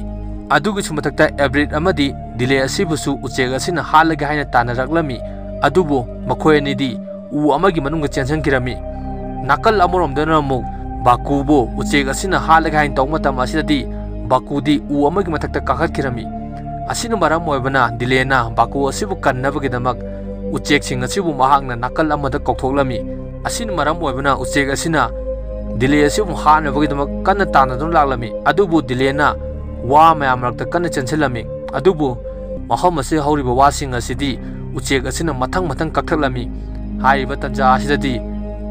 ꯑꯗꯨꯒꯤꯁꯨ ꯃꯊꯛꯇ ꯑꯦꯕ꯭ꯂꯤꯠ ꯑꯃꯗꯤ ꯗꯤꯂꯦ ꯑꯁꯤꯕꯨꯁꯨ ꯎꯆꯦꯛ ꯑꯁꯤꯅ ꯍꯥꯠꯂꯒꯦ ꯍꯥꯏꯅ ꯇꯥꯟꯅꯔꯛꯂꯝꯃꯤ꯫ ꯑꯗꯨꯕꯨ ꯃꯈꯣꯏ ꯑꯅꯤꯗꯤ ꯎ ꯑꯃꯒꯤ ꯃꯅꯨꯡꯗ ꯆꯦꯟꯁꯤꯟꯈꯤꯔꯝꯃꯤ꯫ ꯅꯥꯀꯜ ꯑꯃꯔꯣꯝꯗꯅ ꯑꯃꯨꯛ ꯕꯥꯀꯨꯕꯨ ꯎꯆꯦꯛ ꯑꯁꯤꯅ ꯍꯥꯠꯂꯒꯦ ꯍꯥꯏꯅ ꯇꯧꯕ ꯃꯇꯝ ꯑꯁꯤꯗꯗꯤ ꯕꯥꯀꯨꯗꯤ ꯎ ꯑꯃꯒꯤ ꯃꯊꯛꯇ ꯀꯥꯈꯠꯈꯤꯔꯝꯃꯤ꯫ ꯑꯁꯤꯅ ꯃꯔꯝ ꯑꯣꯏꯕꯅ ꯗꯤꯂꯦꯅ ꯕꯥꯀꯨ ꯑꯁꯤꯕꯨ ꯀꯟꯅꯕꯒꯤꯗꯃꯛ ꯎꯆꯦꯛꯁꯤꯡ ꯑꯁꯤꯕꯨ ꯃꯍꯥꯛꯅ ꯅꯥꯀꯜ ꯑꯃꯗ ꯀꯧꯊꯣꯛꯂꯝꯃꯤ꯫ ꯑꯁꯤꯅ ꯃꯔꯝ ꯑꯣꯏꯕꯅ ꯎꯆꯦꯛ ꯑꯁꯤꯅ ꯗꯤꯂꯦ ꯑꯁꯤꯕꯨ ꯍꯥꯠꯅꯕꯒꯤꯗꯃꯛ ꯀꯟꯅ ꯇꯥꯟꯅꯗꯨꯅ ꯂꯥꯛꯂꯝꯃꯤ꯫ ꯑꯗꯨꯕꯨ ꯗꯤꯂꯦꯅ ꯋꯥ ꯃꯌꯥꯝ ꯃꯔꯛꯇ ꯀꯟꯅ ꯆꯦꯟꯁꯤꯜꯂꯝꯃꯤ꯫ ꯑꯗꯨꯕꯨ ꯃꯐꯝ ꯑꯁꯤꯗ ꯍꯧꯔꯤꯕ ꯋꯥꯁꯤꯡ ꯑꯁꯤꯗꯤ ꯎꯆꯦꯛ ꯑꯁꯤꯅ ꯃꯊꯪ ꯃꯊꯪ ꯀꯛꯊꯠꯂꯝꯃꯤ꯫ ꯍꯥꯏꯔꯤꯕ ꯇꯥꯟꯖꯥ ꯑꯁꯤꯗꯗꯤ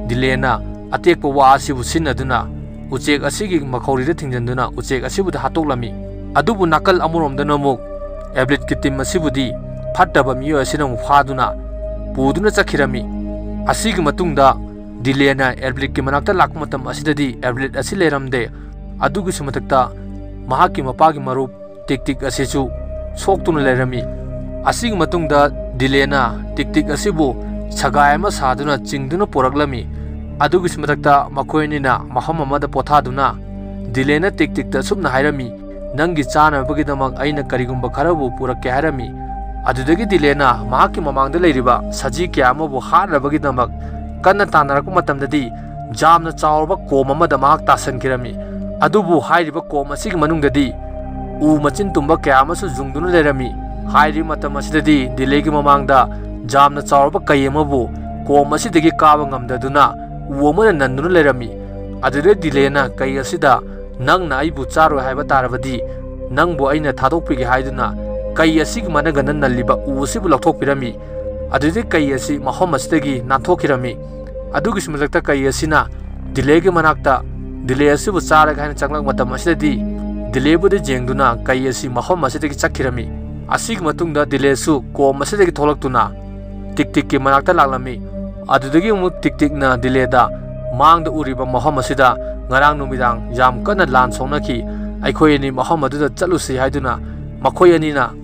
ꯗꯤꯂꯦꯅ ꯑꯇꯦꯛꯄ ꯋꯥ ꯑꯁꯤꯕꯨ ꯁꯤꯖꯤꯟꯅꯗꯨꯅ ꯎꯆꯦꯛ ꯑꯁꯤꯒꯤ ꯃꯈꯧꯔꯤꯗ ꯊꯤꯡꯖꯤꯟꯗꯨꯅ ꯎꯆꯦꯛ ꯑꯁꯤꯕꯨꯗꯤ ꯍꯥꯠꯇꯣꯛꯂꯝꯃꯤ꯫ ꯑꯗꯨꯕꯨ ꯅꯥꯀꯜ ꯑꯃꯔꯣꯝꯗꯅ ꯑꯃꯨꯛ ꯑꯦꯕ꯭ꯂꯤꯠꯀꯤ ꯇꯤꯝ ꯑꯁꯤꯕꯨꯗꯤ ꯐꯠꯇꯕ ꯃꯤꯑꯣꯏ ꯑꯁꯤꯅ ꯑꯃꯨꯛ ꯐꯥꯗꯨꯅ ꯄꯨꯗꯨꯅ ꯆꯠꯈꯤꯔꯝꯃꯤ꯫ ꯑꯁꯤꯒꯤ ꯃꯇꯨꯡꯗ ꯗꯤꯂꯦꯅ ꯑꯦꯕ꯭ꯂꯤꯠꯀꯤ ꯃꯅꯥꯛꯇ ꯂꯥꯛꯄ ꯃꯇꯝ ꯑꯁꯤꯗꯗꯤ ꯑꯦꯕ꯭ꯂꯤꯠ ꯑꯁꯤ ꯂꯩꯔꯝꯗꯦ꯫ ꯑꯗꯨꯒꯤꯁꯨ ꯃꯊꯛꯇ ꯃꯍꯥꯛꯀꯤ ꯃꯄꯥꯒꯤ ꯃꯔꯨꯞ ꯇꯤꯛ ꯇꯤꯛ ꯑꯁꯤꯁꯨ ꯁꯣꯛꯇꯨꯅ ꯂꯩꯔꯝꯃꯤ꯫ ꯑꯁꯤꯒꯤ ꯃꯇꯨꯡꯗ ꯗꯤꯂꯦꯅ ꯇꯤꯛ ꯇꯤꯛ ꯑꯁꯤꯕꯨ ꯁꯒꯥꯏ ꯑꯃ ꯁꯥꯗꯨꯅ ꯆꯤꯡꯗꯨꯅ ꯄꯨꯔꯛꯂꯝꯃꯤ꯫ ꯑꯗꯨꯒꯤꯁꯨ ꯃꯊꯛꯇ ꯃꯈꯣꯏ ꯑꯅꯤꯅ ꯃꯐꯝ ꯑꯃꯗ ꯄꯣꯊꯥꯗꯨꯅ ꯗꯤꯂꯦꯅ ꯇꯤꯛ ꯇꯤꯛꯇ ꯑꯁꯨꯝꯅ ꯍꯥꯏꯔꯝꯃꯤ, "ꯅꯪꯒꯤ ꯆꯥꯅꯕꯒꯤꯗꯃꯛ ꯑꯩꯅ ꯀꯔꯤꯒꯨꯝꯕ ꯈꯔꯕꯨ ꯄꯨꯔꯛꯀꯦ" ꯍꯥꯏꯔꯝꯃꯤ꯫ ꯑꯗꯨꯗꯒꯤ ꯗꯤꯂꯦꯅ ꯃꯍꯥꯛꯀꯤ ꯃꯃꯥꯡꯗ ꯂꯩꯔꯤꯕ ꯁꯖꯤ ꯀꯌꯥ ꯑꯃꯕꯨ ꯍꯥꯠꯅꯕꯒꯤꯗꯃꯛ ꯀꯟꯅ ꯇꯥꯟꯅꯔꯛꯄ ꯃꯇꯝꯗꯗꯤ ꯌꯥꯝꯅ ꯆꯥꯎꯔꯕ ꯀꯣꯝ ꯑꯃꯗ ꯃꯍꯥꯛ ꯇꯥꯁꯟꯈꯤꯔꯝꯃꯤ꯫ ꯑꯗꯨꯕꯨ ꯍꯥꯏꯔꯤꯕ ꯀꯣꯝ ꯑꯁꯤꯒꯤ ꯃꯅꯨꯡꯗꯗꯤ ꯎ ꯃꯆꯤꯟ ꯇꯨꯝꯕ ꯀꯌꯥ ꯑꯃꯁꯨ ꯌꯨꯡꯗꯨꯅ ꯂꯩꯔꯝꯃꯤ꯫ ꯍꯥꯏꯔꯤꯕ ꯃꯇꯝ ꯑꯁꯤꯗꯗꯤ ꯗꯤꯂꯦꯒꯤ ꯃꯃꯥꯡꯗ ꯌꯥꯝꯅ ꯆꯥꯎꯔꯕ ꯀꯩ ꯑꯃꯕꯨ ꯀꯣꯝ ꯑꯁꯤꯗꯒꯤ ꯀꯥꯕ ꯉꯝꯗꯗꯨꯅ ꯎ ꯑꯃꯅ ꯅꯟꯗꯨꯅ ꯂꯩꯔꯝꯃꯤ꯫ ꯑꯗꯨꯗ ꯗꯤꯂꯦꯅ ꯀꯩ ꯑꯁꯤꯗ, "ꯅꯪꯅ ꯑꯩꯕꯨ ꯆꯥꯔꯣꯏ ꯍꯥꯏꯕ ꯇꯥꯔꯕꯗꯤ ꯅꯪꯕꯨ ꯑꯩꯅ ꯊꯥꯗꯣꯛꯄꯤꯒꯦ" ꯍꯥꯏꯗꯨꯅ ꯀꯩ ꯑꯁꯤꯒꯤ ꯃꯅꯒꯟꯗ ꯅꯜꯂꯤꯕ ꯎ ꯑꯁꯤꯕꯨ ꯂꯧꯊꯣꯛꯄꯤꯔꯝꯃꯤ꯫ ꯑꯗꯨꯗꯒꯤ ꯀꯩ ꯑꯁꯤ ꯃꯐꯝ ꯑꯁꯤꯗꯒꯤ ꯅꯥꯟꯊꯣꯛꯈꯤꯔꯝꯃꯤ꯫ ꯑꯗꯨꯒꯤꯁꯨ ꯃꯊꯛꯇ ꯀꯩ ꯑꯁꯤꯅ ꯗꯤꯂꯦꯒꯤ ꯃꯅꯥꯛꯇ ꯗꯤꯂꯦ ꯑꯁꯤꯕꯨ ꯆꯥꯔꯒꯦ ꯍꯥꯏꯅ ꯆꯪꯂꯛꯄ ꯃꯇꯝ ꯑꯁꯤꯗꯗꯤ ꯗꯤꯂꯦꯕꯨꯗꯤ ꯌꯦꯡꯗꯨꯅ ꯀꯩ ꯑꯁꯤ ꯃꯐꯝ ꯑꯁꯤꯗꯒꯤ ꯆꯠꯈꯤꯔꯝꯃꯤ꯫ ꯑꯁꯤꯒꯤ ꯃꯇꯨꯡꯗ ꯗꯤꯂꯦꯁꯨ ꯀꯣꯝ ꯑꯁꯤꯗꯒꯤ ꯊꯣꯛꯂꯛꯇꯨꯅ ꯇꯤꯛ ꯇꯤꯛꯀꯤ ꯃꯅꯥꯛꯇ ꯂꯥꯛꯂꯝꯃꯤ꯫ ꯑꯗꯨꯗꯒꯤ ꯑꯃꯨꯛ ꯇꯤꯛ ꯇꯤꯛꯅ ꯗꯤꯂꯦꯗ ꯃꯥꯡꯗ ꯎꯔꯤꯕ ꯃꯐꯝ ꯑꯁꯤꯗ ꯉꯔꯥꯡ ꯅꯨꯃꯤꯗꯥꯡ ꯌꯥꯝ ꯀꯟꯅ ꯂꯥꯟ ꯁꯣꯛꯅꯈꯤ, ꯑꯩꯈꯣꯏ ꯑꯅꯤ ꯃꯐꯝ ꯑꯗꯨꯗ ꯆꯠꯂꯨꯁꯤ ꯍꯥꯏꯗꯨꯅ ꯃꯈꯣꯏ ꯑꯅꯤꯅ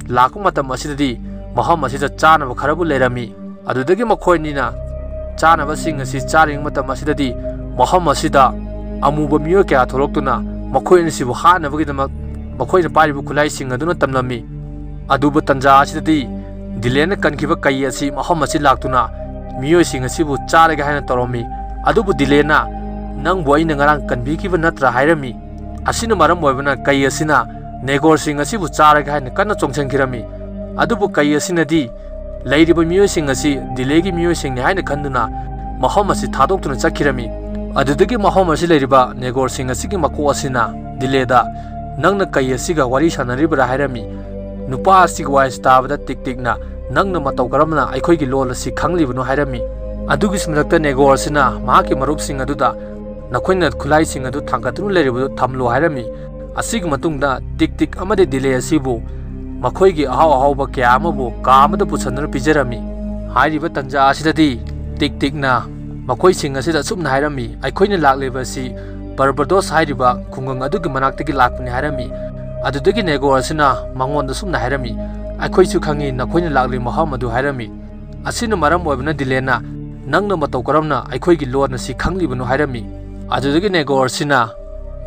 ꯂꯥꯛꯄ ꯃꯇꯝ ꯑꯁꯤꯗꯗꯤ ꯃꯐꯝ ꯑꯁꯤꯗ ꯆꯥꯅꯕ ꯈꯔꯕꯨ ꯂꯩꯔꯝꯃꯤ꯫ ꯑꯗꯨꯗꯒꯤ ꯃꯈꯣꯏ ꯑꯅꯤꯅ ꯆꯥꯅꯕꯁꯤꯡ ꯑꯁꯤ ꯆꯥꯔꯤꯉꯩ ꯃꯇꯝ ꯑꯁꯤꯗꯗꯤ ꯃꯐꯝ ꯑꯁꯤꯗ ꯑꯃꯨꯕ ꯃꯤꯑꯣꯏ ꯀꯌꯥ ꯊꯣꯛꯂꯛꯇꯨꯅ ꯃꯈꯣꯏ ꯑꯅꯤꯁꯤꯕꯨ ꯍꯥꯠꯅꯕꯒꯤꯗꯃꯛ ꯃꯈꯣꯏꯅ ꯄꯥꯏꯔꯤꯕ ꯈꯨꯠꯂꯥꯏꯁꯤꯡ ꯑꯗꯨꯅ ꯇꯝꯂꯝꯃꯤ꯫ ꯑꯗꯨꯕꯨ ꯇꯟꯖꯥ ꯑꯁꯤꯗꯗꯤ ꯗꯤꯂꯦꯟꯅ ꯀꯟꯈꯤꯕ ꯀꯩ ꯑꯁꯤ ꯃꯐꯝ ꯑꯁꯤ ꯂꯥꯛꯇꯨꯅ ꯃꯤꯑꯣꯏꯁꯤꯡ ꯑꯁꯤꯕꯨ ꯆꯥꯔꯒꯦ ꯍꯥꯏꯅ ꯇꯧꯔꯝꯃꯤ꯫ ꯑꯗꯨꯕꯨ ꯗꯤꯂꯦꯟꯅ "ꯅꯪꯕꯨ ꯑꯩꯅ ꯉꯔꯥꯡ ꯀꯟꯕꯤꯈꯤꯕ ꯅꯠꯇ꯭ꯔꯥ?" ꯍꯥꯏꯔꯝꯃꯤ꯫ ꯑꯁꯤꯅ ꯃꯔꯝ ꯑꯣꯏꯕꯅ ꯀꯩ ꯑꯁꯤꯅ ꯅꯦꯒꯣꯔꯁꯤꯡ ꯑꯁꯤꯕꯨ ꯆꯥꯔꯒꯦ ꯍꯥꯏꯅ ꯀꯟꯅ ꯆꯣꯡꯁꯤꯟꯈꯤꯔꯝꯃꯤ꯫ ꯑꯗꯨꯕꯨ ꯀꯩ ꯑꯁꯤꯅꯗꯤ ꯂꯩꯔꯤꯕ ꯃꯤꯑꯣꯏꯁꯤꯡ ꯑꯁꯤ ꯗꯤꯂꯦꯒꯤ ꯃꯤꯑꯣꯏꯁꯤꯡꯅꯤ ꯍꯥꯏꯅ ꯈꯟꯗꯨꯅ ꯃꯐꯝ ꯑꯁꯤ ꯊꯥꯗꯣꯛꯇꯨꯅ ꯆꯠꯈꯤꯔꯝꯃꯤ꯫ ꯑꯗꯨꯗꯒꯤ ꯃꯐꯝ ꯑꯁꯤ ꯂꯩꯔꯤꯕ ꯅꯦꯒꯣꯔꯁꯤꯡ ꯑꯁꯤꯒꯤ ꯃꯀꯣꯛ ꯑꯁꯤꯅ ꯗꯤꯂꯦꯗ "ꯅꯪꯅ ꯀꯩ ꯑꯁꯤꯒ ꯋꯥꯔꯤ ꯁꯥꯟꯅꯔꯤꯕ꯭ꯔꯥ?" ꯍꯥꯏꯔꯝꯃꯤ꯫ ꯅꯨꯄꯥ ꯑꯁꯤꯒꯤ ꯋꯥꯍꯩꯁꯤ ꯇꯥꯕꯗ ꯇꯤꯛ ꯇꯤꯛꯅ "ꯅꯪꯅ ꯃꯇꯧ ꯀꯔꯝꯅ ꯑꯩꯈꯣꯏꯒꯤ ꯂꯣꯜ ꯑꯁꯤ ꯈꯪꯂꯤꯕꯅꯣ?" ꯍꯥꯏꯔꯝꯃꯤ꯫ ꯑꯗꯨꯒꯤꯁꯨ ꯃꯊꯛꯇ ꯅꯦꯒꯣꯔ ꯑꯁꯤꯅ ꯃꯍꯥꯛꯀꯤ ꯃꯔꯨꯞꯁꯤꯡ ꯑꯗꯨꯗ "ꯅꯈꯣꯏꯅ ꯈꯨꯠꯂꯥꯏꯁꯤꯡ ꯑꯗꯨ ꯊꯥꯡꯒꯠꯇꯨꯅ ꯂꯩꯔꯤꯕꯗꯨ ꯊꯝꯂꯨ" ꯍꯥꯏꯔꯝꯃꯤ꯫ ꯑꯁꯤꯒꯤ ꯃꯇꯨꯡꯗ ꯇꯤꯛ ꯇꯤꯛ ꯑꯃꯗꯤ ꯗꯤꯂꯦ ꯑꯁꯤꯕꯨ ꯃꯈꯣꯏꯒꯤ ꯑꯍꯥꯎ ꯑꯍꯥꯎꯕ ꯀꯌꯥ ꯑꯃꯕꯨ ꯀꯥ ꯑꯃꯗ ꯄꯨꯁꯟꯗꯨꯅ ꯄꯤꯖꯔꯝꯃꯤ꯫ ꯍꯥꯏꯔꯤꯕ ꯇꯟꯖꯥ ꯑꯁꯤꯗꯗꯤ ꯇꯤꯛ ꯇꯤꯛꯅ ꯃꯈꯣꯏꯁꯤꯡ ꯑꯁꯤꯗ ꯑꯁꯨꯝꯅ ꯍꯥꯏꯔꯝꯃꯤ, "ꯑꯩꯈꯣꯏꯅ ꯂꯥꯛꯂꯤꯕ ꯑꯁꯤ ꯕꯔꯕꯗꯣꯁ ꯍꯥꯏꯔꯤꯕ ꯈꯨꯡꯒꯪ ꯑꯗꯨꯒꯤ ꯃꯅꯥꯛꯇꯒꯤ ꯂꯥꯛꯄꯅꯤ" ꯍꯥꯏꯔꯝꯃꯤ꯫ ꯑꯗꯨꯗꯒꯤ ꯅꯦꯒꯣꯔ ꯑꯁꯤꯅ ꯃꯉꯣꯟꯗ ꯑꯁꯨꯝꯅ ꯍꯥꯏꯔꯝꯃꯤ, "ꯑꯩꯈꯣꯏꯁꯨ ꯈꯪꯏ ꯅꯈꯣꯏꯅ ꯂꯥꯛꯂꯤ ꯃꯐꯝ ꯑꯗꯨ" ꯍꯥꯏꯔꯝꯃꯤ꯫ ꯑꯁꯤꯅ ꯃꯔꯝ ꯑꯣꯏꯕꯅ ꯗꯤꯂꯦꯟꯅ "ꯅꯪꯅ ꯃꯇꯧ ꯀꯔꯝꯅ ꯑꯩꯈꯣꯏꯒꯤ ꯂꯣꯟ ꯑꯁꯤ ꯈꯪꯂꯤꯕꯅꯣ?" ꯍꯥꯏꯔꯝꯃꯤ꯫ ꯑꯗꯨꯗꯒꯤ ꯅꯦꯒꯣꯔ ꯑꯁꯤꯅ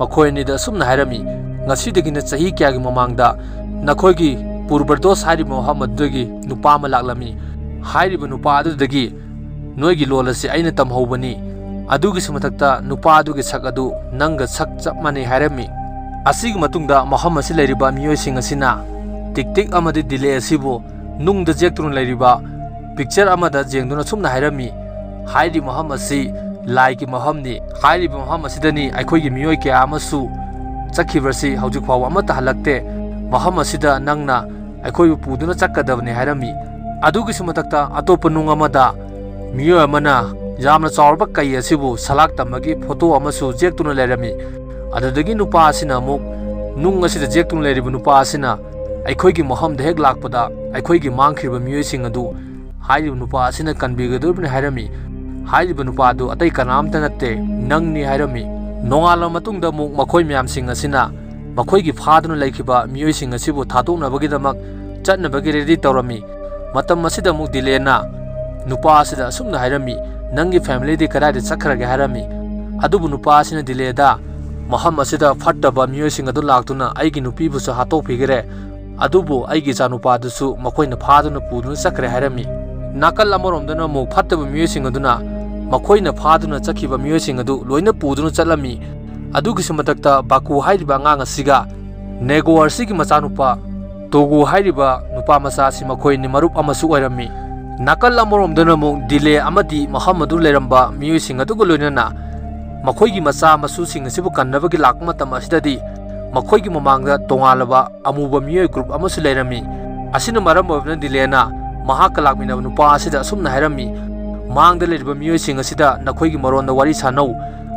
ꯃꯈꯣꯏ ꯑꯅꯤꯗ ꯑꯁꯨꯝꯅ ꯍꯥꯏꯔꯝꯃꯤ, "ꯉꯁꯤꯗꯒꯤꯅ ꯆꯍꯤ ꯀꯌꯥꯒꯤ ꯃꯃꯥꯡꯗ ꯅꯈꯣꯏꯒꯤ ꯄꯨꯔꯕꯔꯗꯣꯁ ꯍꯥꯏꯔꯤꯕ ꯃꯐꯝ ꯑꯗꯨꯗꯒꯤ ꯅꯨꯄꯥ ꯑꯃ ꯂꯥꯛꯂꯝꯃꯤ꯫ ꯍꯥꯏꯔꯤꯕ ꯅꯨꯄꯥ ꯑꯗꯨꯗꯒꯤ ꯅꯣꯏꯒꯤ ꯂꯣꯜ ꯑꯁꯤ ꯑꯩꯅ ꯇꯝꯍꯧꯕꯅꯤ꯫ ꯑꯗꯨꯒꯤꯁꯨ ꯃꯊꯛꯇ ꯅꯨꯄꯥ ꯑꯗꯨꯒꯤ ꯁꯛ ꯑꯗꯨ ꯅꯪꯒ ꯁꯛ ꯆꯞ ꯃꯥꯟꯅꯩ" ꯍꯥꯏꯔꯝꯃꯤ꯫ ꯑꯁꯤꯒꯤ ꯃꯇꯨꯡꯗ ꯃꯐꯝ ꯑꯁꯤ ꯂꯩꯔꯤꯕ ꯃꯤꯑꯣꯏꯁꯤꯡ ꯑꯁꯤꯅ ꯇꯤꯛ ꯇꯤꯛ ꯑꯃꯗꯤ ꯗꯤꯂꯦ ꯑꯁꯤꯕꯨ ꯅꯨꯡꯗ ꯌꯦꯛꯇꯨꯅ ꯂꯩꯔꯤꯕ ꯄꯤꯛꯆꯔ ꯑꯃꯗ ꯌꯦꯡꯗꯨꯅ ꯁꯨꯝꯅ ꯍꯥꯏꯔꯝꯃꯤ, "ꯍꯥꯏꯔꯤꯕ ꯃꯐꯝ ꯑꯁꯤ ꯂꯥꯏꯒꯤ ꯃꯐꯝꯅꯤ꯫ ꯍꯥꯏꯔꯤꯕ ꯃꯐꯝ ꯑꯁꯤꯗꯅꯤ ꯑꯩꯈꯣꯏꯒꯤ ꯃꯤꯑꯣꯏ ꯀꯌꯥ ꯑꯃꯁꯨ ꯆꯠꯈꯤꯕꯁꯤ ꯍꯧꯖꯤꯛ ꯐꯥꯎꯕ ꯑꯃꯠꯇ ꯍꯜꯂꯛꯇꯦ꯫ ꯃꯐꯝ ꯑꯁꯤꯗ ꯅꯪꯅ ꯑꯩꯈꯣꯏꯕꯨ ꯄꯨꯗꯨꯅ ꯆꯠꯀꯗꯕꯅꯤ" ꯍꯥꯏꯔꯝꯃꯤ꯫ ꯑꯗꯨꯒꯤꯁꯨ ꯃꯊꯛꯇ ꯑꯇꯣꯞꯄ ꯅꯨꯡ ꯑꯃꯗ ꯃꯤꯑꯣꯏ ꯑꯃꯅ ꯌꯥꯝꯅ ꯆꯥꯎꯔꯕ ꯀꯩ ꯑꯁꯤꯕꯨ ꯁꯂꯥꯛ ꯇꯝꯕꯒꯤ ꯐꯣꯇꯣ ꯑꯃꯁꯨ ꯌꯦꯛꯇꯨꯅ ꯂꯩꯔꯝꯃꯤ꯫ ꯑꯗꯨꯗꯒꯤ ꯅꯨꯄꯥ ꯑꯁꯤꯅ ꯑꯃꯨꯛ ꯅꯨꯡ ꯑꯁꯤꯗ ꯌꯦꯛꯇꯨꯅ ꯂꯩꯔꯤꯕ ꯅꯨꯄꯥ ꯑꯁꯤꯅ ꯑꯩꯈꯣꯏꯒꯤ ꯃꯐꯝꯗ ꯍꯦꯛ ꯂꯥꯛꯄꯗ ꯑꯩꯈꯣꯏꯒꯤ ꯃꯥꯡꯈ꯭ꯔꯤꯕ ꯃꯤꯑꯣꯏꯁꯤꯡ ꯑꯗꯨ ꯍꯥꯏꯔꯤꯕ ꯅꯨꯄꯥ ꯑꯁꯤꯅ ꯀꯟꯕꯤꯒꯗꯧꯔꯤꯕꯅꯤ ꯍꯥꯏꯔꯝꯃꯤ꯫ ꯍꯥꯏꯔꯤꯕ ꯅꯨꯄꯥ ꯑꯗꯨ ꯑꯇꯩ ꯀꯅꯥꯝꯇ ꯅꯠꯇꯦ, ꯅꯪꯅꯤ ꯍꯥꯏꯔꯝꯃꯤ꯫ ꯅꯣꯡꯉꯥꯜꯂꯕ ꯃꯇꯨꯡꯗ ꯑꯃꯨꯛ ꯃꯈꯣꯏ ꯃꯌꯥꯝꯁꯤꯡ ꯑꯁꯤꯅ ꯃꯈꯣꯏꯒꯤ ꯐꯥꯗꯨꯅ ꯂꯩꯈꯤꯕ ꯃꯤꯑꯣꯏꯁꯤꯡ ꯑꯁꯤꯕꯨ ꯊꯥꯗꯣꯛꯅꯕꯒꯤꯗꯃꯛ ꯆꯠꯅꯕꯒꯤ ꯔꯦꯗꯤ ꯇꯧꯔꯝꯃꯤ꯫ ꯃꯇꯝ ꯑꯁꯤꯗ ꯑꯃꯨꯛ ꯗꯤꯂꯦꯅ ꯅꯨꯄꯥ ꯑꯁꯤꯗ ꯑꯁꯨꯝꯅ ꯍꯥꯏꯔꯝꯃꯤ, "ꯅꯪꯒꯤ ꯐꯦꯃꯤꯂꯤꯗꯤ ꯀꯗꯥꯏꯗ ꯆꯠꯈ꯭ꯔꯒꯦ?" ꯍꯥꯏꯔꯝꯃꯤ꯫ ꯑꯗꯨꯕꯨ ꯅꯨꯄꯥ ꯑꯁꯤꯅ ꯗꯤꯂꯦꯗ ꯃꯐꯝ ꯑꯁꯤꯗ ꯐꯠꯇꯕ ꯃꯤꯑꯣꯏꯁꯤꯡ ꯑꯗꯨ ꯂꯥꯛꯇꯨꯅ ꯑꯩꯒꯤ ꯅꯨꯄꯤꯕꯨꯁꯨ ꯍꯥꯠꯇꯣꯛꯄꯤꯈ꯭ꯔꯦ, ꯑꯗꯨꯕꯨ ꯑꯩꯒꯤ ꯏꯆꯥꯅꯨꯄꯥꯗꯨꯁꯨ ꯃꯈꯣꯏꯅ ꯐꯥꯗꯨꯅ ꯄꯨꯗꯨꯅ ꯆꯠꯈ꯭ꯔꯦ ꯍꯥꯏꯔꯝꯃꯤ꯫ ꯅꯥꯀꯜ ꯑꯃꯔꯣꯝꯗꯅ ꯑꯃꯨꯛ ꯐꯠꯇꯕ ꯃꯤꯑꯣꯏꯁꯤꯡ ꯑꯗꯨꯅ ꯃꯈꯣꯏꯅ ꯐꯥꯗꯨꯅ ꯆꯠꯈꯤꯕ ꯃꯤꯑꯣꯏꯁꯤꯡ ꯑꯗꯨ ꯂꯣꯏꯅ ꯄꯨꯗꯨꯅ ꯆꯠꯂꯝꯃꯤ꯫ ꯑꯗꯨꯒꯤꯁꯨ ꯃꯊꯛꯇ ꯕꯥꯀꯨ ꯍꯥꯏꯔꯤꯕ ꯑꯉꯥꯡ ꯑꯁꯤꯒ ꯅꯦꯒꯣ ꯑꯁꯤꯒꯤ ꯃꯆꯥꯅꯨꯄꯥ ꯇꯣꯒꯨ ꯍꯥꯏꯔꯤꯕ ꯅꯨꯄꯥ ꯃꯆꯥ ꯑꯁꯤ ꯃꯈꯣꯏꯅꯤ ꯃꯔꯨꯞ ꯑꯃꯁꯨ ꯑꯣꯏꯔꯝꯃꯤ꯫ ꯅꯥꯀꯜ ꯑꯃꯔꯣꯝꯗꯅ ꯑꯃꯨꯛ ꯗꯤꯂꯦ ꯑꯃꯗꯤ ꯃꯐꯝ ꯑꯗꯨ ꯂꯩꯔꯝꯕ ꯃꯤꯑꯣꯏꯁꯤꯡ ꯑꯗꯨꯒ ꯂꯣꯏꯅꯅ ꯃꯈꯣꯏꯒꯤ ꯃꯆꯥ ꯃꯁꯨꯁꯤꯡ ꯑꯁꯤꯕꯨ ꯀꯟꯅꯕꯒꯤ ꯂꯥꯛꯄ ꯃꯇꯝ ꯑꯁꯤꯗꯗꯤ ꯃꯈꯣꯏꯒꯤ ꯃꯃꯥꯡꯗ ꯇꯣꯉꯥꯜꯂꯕ ꯑꯃꯨꯕ ꯃꯤꯑꯣꯏ ꯒ꯭ꯔꯨꯞ ꯑꯃꯁꯨ ꯂꯩꯔꯝꯃꯤ꯫ ꯑꯁꯤꯅ ꯃꯔꯝ ꯑꯣꯏꯗꯨꯅ ꯗꯤꯂꯦꯅ ꯃꯍꯥꯛꯀ ꯂꯥꯛꯃꯤꯟꯅꯕ ꯅꯨꯄꯥ ꯑꯁꯤꯗ ꯑꯁꯨꯝꯅ ꯍꯥꯏꯔꯝꯃꯤ, "ꯃꯥꯡꯗ ꯂꯩꯔꯤꯕ ꯃꯤꯑꯣꯏꯁꯤꯡ ꯑꯁꯤꯗ ꯅꯈꯣꯏꯒꯤ ꯃꯔꯣꯟꯗ ꯋꯥꯔꯤ ꯁꯥꯅꯧ,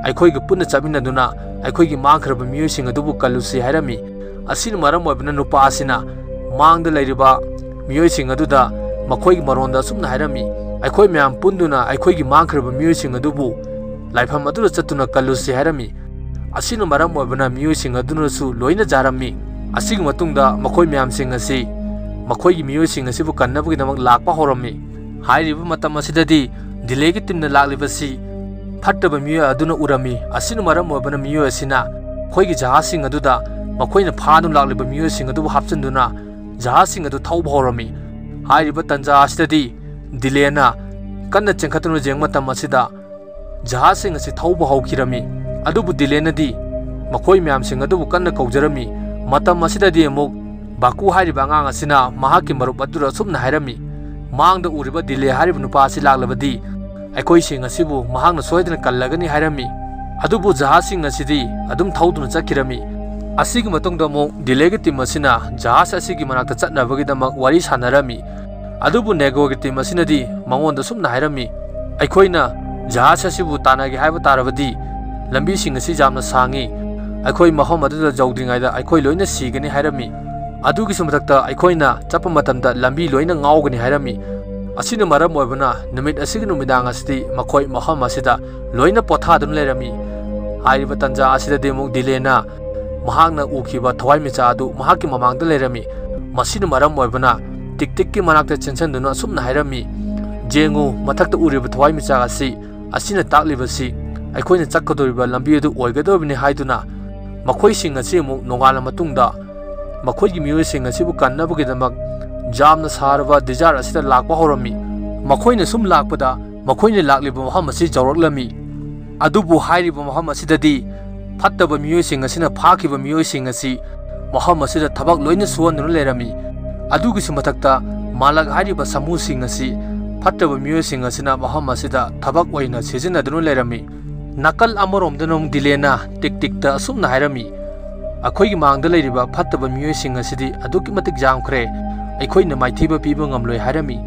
ꯑꯩꯈꯣꯏꯒ ꯄꯨꯟꯅ ꯆꯠꯃꯤꯟꯅꯗꯨꯅ ꯑꯩꯈꯣꯏꯒꯤ ꯃꯥꯡꯈ꯭ꯔꯕ ꯃꯤꯑꯣꯏꯁꯤꯡ ꯑꯗꯨꯕꯨ ꯀꯜꯂꯨꯁꯤ" ꯍꯥꯏꯔꯝꯃꯤ꯫ ꯑꯁꯤꯅ ꯃꯔꯝ ꯑꯣꯏꯕꯅ ꯅꯨꯄꯥ ꯑꯁꯤꯅ ꯃꯥꯡꯗ ꯂꯩꯔꯤꯕ ꯃꯤꯑꯣꯏꯁꯤꯡ ꯑꯗꯨꯗ ꯃꯈꯣꯏꯒꯤ ꯃꯔꯣꯟꯗ ꯑꯁꯨꯝꯅ ꯍꯥꯏꯔꯝꯃꯤ, "ꯑꯩꯈꯣꯏ ꯃꯌꯥꯝ ꯄꯨꯟꯗꯨꯅ ꯑꯩꯈꯣꯏꯒꯤ ꯃꯥꯡꯈ꯭ꯔꯕ ꯃꯤꯑꯣꯏꯁꯤꯡ ꯑꯗꯨꯕꯨ ꯂꯥꯏꯐꯝ ꯑꯗꯨꯗ ꯆꯠꯇꯨꯅ ꯀꯜꯂꯨꯁꯤ" ꯍꯥꯏꯔꯝꯃꯤ꯫ ꯑꯁꯤꯅ ꯃꯔꯝ ꯑꯣꯏꯕꯅ ꯃꯤꯑꯣꯏꯁꯤꯡ ꯑꯗꯨꯅꯁꯨ ꯂꯣꯏꯅ ꯌꯥꯔꯝꯃꯤ꯫ ꯑꯁꯤꯒꯤ ꯃꯇꯨꯡꯗ ꯃꯈꯣꯏ ꯃꯌꯥꯝꯁꯤꯡ ꯑꯁꯤ ꯃꯈꯣꯏꯒꯤ ꯃꯤꯑꯣꯏꯁꯤꯡ ꯑꯁꯤꯕꯨ ꯀꯟꯅꯕꯒꯤꯗꯃꯛ ꯂꯥꯛꯄ ꯍꯧꯔꯝꯃꯤ꯫ ꯍꯥꯏꯔꯤꯕ ꯃꯇꯝ ꯑꯁꯤꯗꯗꯤ ꯗꯤꯂꯦꯒꯤ ꯇꯤꯝꯅ ꯂꯥꯛꯂꯤꯕꯁꯤ ꯐꯠꯇꯕ ꯃꯤꯑꯣꯏ ꯑꯗꯨꯅ ꯎꯔꯝꯃꯤ꯫ ꯑꯁꯤꯅ ꯃꯔꯝ ꯑꯣꯏꯕꯅ ꯃꯤꯑꯣꯏ ꯑꯁꯤꯅ ꯃꯈꯣꯏꯒꯤ ꯖꯍꯥꯖꯁꯤꯡ ꯑꯗꯨꯗ ꯃꯈꯣꯏꯅ ꯐꯥꯗꯨꯅ ꯂꯥꯛꯂꯤꯕ ꯃꯤꯑꯣꯏꯁꯤꯡ ꯑꯗꯨꯕꯨ ꯍꯥꯞꯆꯤꯟꯗꯨꯅ ꯖꯍꯥꯖꯁꯤꯡ ꯑꯗꯨ ꯊꯧꯕ ꯍꯧꯔꯝꯃꯤ꯫ ꯍꯥꯏꯔꯤꯕ ꯇꯟꯖꯥ ꯑꯁꯤꯗꯗꯤ ꯗꯤꯂꯦꯅ ꯀꯟꯅ ꯆꯦꯟꯈꯠꯇꯨꯅ ꯌꯦꯡꯕ ꯃꯇꯝ ꯑꯁꯤꯗ ꯖꯍꯥꯖꯁꯤꯡ ꯑꯁꯤ ꯊꯧꯕ ꯍꯧꯈꯤꯔꯝꯃꯤ꯫ ꯑꯗꯨꯕꯨ ꯗꯤꯂꯦꯅꯗꯤ ꯃꯈꯣꯏ ꯃꯌꯥꯝꯁꯤꯡ ꯑꯗꯨꯕꯨ ꯀꯟꯅ ꯀꯧꯖꯔꯝꯃꯤ꯫ ꯃꯇꯝ ꯑꯁꯤꯗꯗꯤ ꯑꯃꯨꯛ ꯕꯥꯀꯨ ꯍꯥꯏꯔꯤꯕ ꯑꯉꯥꯡ ꯑꯁꯤꯅ ꯃꯍꯥꯛꯀꯤ ꯃꯔꯨꯞ ꯑꯗꯨꯗ ꯑꯁꯨꯝꯅ ꯍꯥꯏꯔꯝꯃꯤ, "ꯃꯥꯡꯗ ꯎꯔꯤꯕ ꯗꯤꯂꯦ ꯍꯥꯏꯔꯤꯕ ꯅꯨꯄꯥ ꯑꯁꯤ ꯂꯥꯛꯂꯕꯗꯤ ꯑꯩꯈꯣꯏꯁꯤꯡ ꯑꯁꯤꯕꯨ ꯃꯍꯥꯛꯅ ꯁꯣꯏꯗꯅ ꯀꯜꯂꯒꯅꯤ" ꯍꯥꯏꯔꯝꯃꯤ꯫ ꯑꯗꯨꯕꯨ ꯖꯍꯥꯖꯁꯤꯡ ꯑꯁꯤꯗꯤ ꯑꯗꯨꯝ ꯊꯧꯗꯨꯅ ꯆꯠꯈꯤꯔꯝꯃꯤ꯫ ꯑꯁꯤꯒꯤ ꯃꯇꯨꯡꯗ ꯑꯃꯨꯛ ꯗꯤꯂꯦꯒꯤ ꯇꯤꯝ ꯑꯁꯤꯅ ꯖꯍꯥꯖ ꯑꯁꯤꯒꯤ ꯃꯅꯥꯛꯇ ꯆꯠꯅꯕꯒꯤꯗꯃꯛ ꯋꯥꯔꯤ ꯁꯥꯟꯅꯔꯝꯃꯤ꯫ ꯑꯗꯨꯕꯨ ꯅꯦꯒꯣꯒꯤ ꯇꯤꯝ ꯑꯁꯤꯅꯗꯤ ꯃꯉꯣꯟꯗ ꯁꯨꯝꯅ ꯍꯥꯏꯔꯝꯃꯤ, "ꯑꯩꯈꯣꯏꯅ ꯖꯍꯥꯖ ꯑꯁꯤꯕꯨ ꯇꯥꯟꯅꯒꯦ ꯍꯥꯏꯕ ꯇꯥꯔꯕꯗꯤ ꯂꯝꯕꯤꯁꯤꯡ ꯑꯁꯤ ꯌꯥꯝꯅ ꯁꯥꯡꯉꯤ, ꯑꯩꯈꯣꯏ ꯃꯐꯝ ꯑꯗꯨꯗ ꯌꯧꯗ꯭ꯔꯤꯉꯩꯗ ꯑꯩꯈꯣꯏ ꯂꯣꯏꯅ ꯁꯤꯒꯅꯤ ꯍꯥꯏꯔꯝꯃꯤ꯫ ꯑꯗꯨꯒꯤꯁꯨ ꯃꯊꯛꯇ ꯑꯩꯈꯣꯏꯅ ꯆꯠꯄ ꯃꯇꯝꯗ ꯂꯝꯕꯤ ꯂꯣꯏꯅ ꯉꯥꯎꯒꯅꯤ ꯍꯥꯏꯔꯝꯃꯤ꯫ ꯑꯁꯤꯅ ꯃꯔꯝ ꯑꯣꯏꯕꯅ ꯅꯨꯃꯤꯠ ꯑꯁꯤꯒꯤ ꯅꯨꯃꯤꯗꯥꯡ ꯑꯁꯤꯗꯤ ꯃꯈꯣꯏ ꯃꯐꯝ ꯑꯁꯤꯗ ꯂꯣꯏꯅ ꯄꯣꯊꯥꯗꯨꯅ ꯂꯩꯔꯝꯃꯤ꯫ ꯍꯥꯏꯔꯤꯕ ꯇꯥꯟꯖꯥ ꯑꯁꯤꯗꯗꯤ ꯑꯃꯨꯛ ꯗꯤꯂꯦꯅ ꯃꯍꯥꯛꯅ ꯎꯈꯤꯕ ꯊꯋꯥꯏꯃꯤꯆꯥꯛ ꯑꯗꯨ ꯃꯍꯥꯛꯀꯤ ꯃꯃꯥꯡꯗ ꯂꯩꯔꯝꯃꯤ꯫ ꯃꯁꯤꯅ ꯃꯔꯝ ꯑꯣꯏꯕꯅ ꯇꯤꯛ ꯇꯤꯛꯀꯤ ꯃꯅꯥꯛꯇ ꯆꯦꯟꯁꯤꯟꯗꯨꯅ ꯑꯁꯨꯝꯅ ꯍꯥꯏꯔꯝꯃꯤ, "ꯌꯦꯡꯉꯨ, ꯃꯊꯛꯇ ꯎꯔꯤꯕ ꯊꯋꯥꯏꯃꯤꯆꯥꯛ ꯑꯁꯤ, ꯑꯁꯤꯅ ꯇꯥꯛꯂꯤꯕꯁꯤ ꯑꯩꯈꯣꯏꯅ ꯆꯠꯀꯗꯧꯔꯤꯕ ꯂꯝꯕꯤ ꯑꯗꯨ ꯑꯣꯏꯒꯗꯧꯔꯤꯕꯅꯤ" ꯍꯥꯏꯗꯨꯅ ꯃꯈꯣꯏꯁꯤꯡ ꯑꯁꯤ ꯑꯃꯨꯛ ꯅꯣꯡꯉꯥꯜꯂ ꯃꯇꯨꯡꯗ ꯃꯈꯣꯏꯒꯤ ꯃꯤꯑꯣꯏꯁꯤꯡ ꯑꯁꯤꯕꯨ ꯀꯟꯅꯕꯒꯤꯗꯃꯛ ꯌꯥꯝꯅ ꯁꯥꯔꯕ ꯗꯤꯖꯥꯔꯠ ꯑꯁꯤꯗ ꯂꯥꯛꯄ ꯍꯧꯔꯝꯃꯤ꯫ ꯃꯈꯣꯏꯅ ꯁꯨꯝ ꯂꯥꯛꯄꯗ ꯃꯈꯣꯏꯅ ꯂꯥꯛꯂꯤꯕ ꯃꯐꯝ ꯑꯁꯤ ꯌꯧꯔꯛꯂꯝꯃꯤ꯫ ꯑꯗꯨꯕꯨ ꯍꯥꯏꯔꯤꯕ ꯃꯐꯝ ꯑꯁꯤꯗꯗꯤ ꯐꯠꯇꯕ ꯃꯤꯑꯣꯏꯁꯤꯡ ꯑꯁꯤꯅ ꯐꯥꯈꯤꯕ ꯃꯤꯑꯣꯏꯁꯤꯡ ꯑꯁꯤ ꯃꯐꯝ ꯑꯁꯤꯗ ꯊꯕꯛ ꯂꯣꯏꯅ ꯁꯨꯍꯟꯗꯨꯅ ꯂꯩꯔꯝꯃꯤ꯫ ꯑꯗꯨꯒꯤꯁꯨ ꯃꯊꯛꯇ ꯃꯥꯂꯛ ꯍꯥꯏꯔꯤꯕ ꯁꯥꯃꯨꯁꯤꯡ ꯑꯁꯤ ꯐꯠꯇꯕ ꯃꯤꯑꯣꯏꯁꯤꯡ ꯑꯁꯤꯅ ꯃꯐꯝ ꯑꯁꯤꯗ ꯊꯕꯛ ꯑꯣꯏꯅ ꯁꯤꯖꯤꯟꯅꯗꯨꯅ ꯂꯩꯔꯝꯃꯤ꯫ ꯅꯥꯀꯜ ꯑꯃꯔꯣꯝꯗꯅ ꯑꯃꯨꯛ ꯗꯤꯂꯦꯅ ꯇꯤꯛ ꯇꯤꯛꯇ ꯑꯁꯨꯝꯅ ꯍꯥꯏꯔꯝꯃꯤ, "ꯑꯩꯈꯣꯏꯒꯤ ꯃꯥꯡꯗ ꯂꯩꯔꯤꯕ ꯐꯠꯇꯕ ꯃꯤꯑꯣꯏꯁꯤꯡ ꯑꯁꯤꯗꯤ ꯑꯗꯨꯛꯀꯤ ꯃꯇꯤꯛ ꯌꯥꯝꯈ꯭ꯔꯦ, ꯑꯩꯈꯣꯏꯅ ꯃꯥꯏꯊꯤꯕ ꯄꯤꯕ ꯉꯝꯂꯣꯏ" ꯍꯥꯏꯔꯝꯃꯤ꯫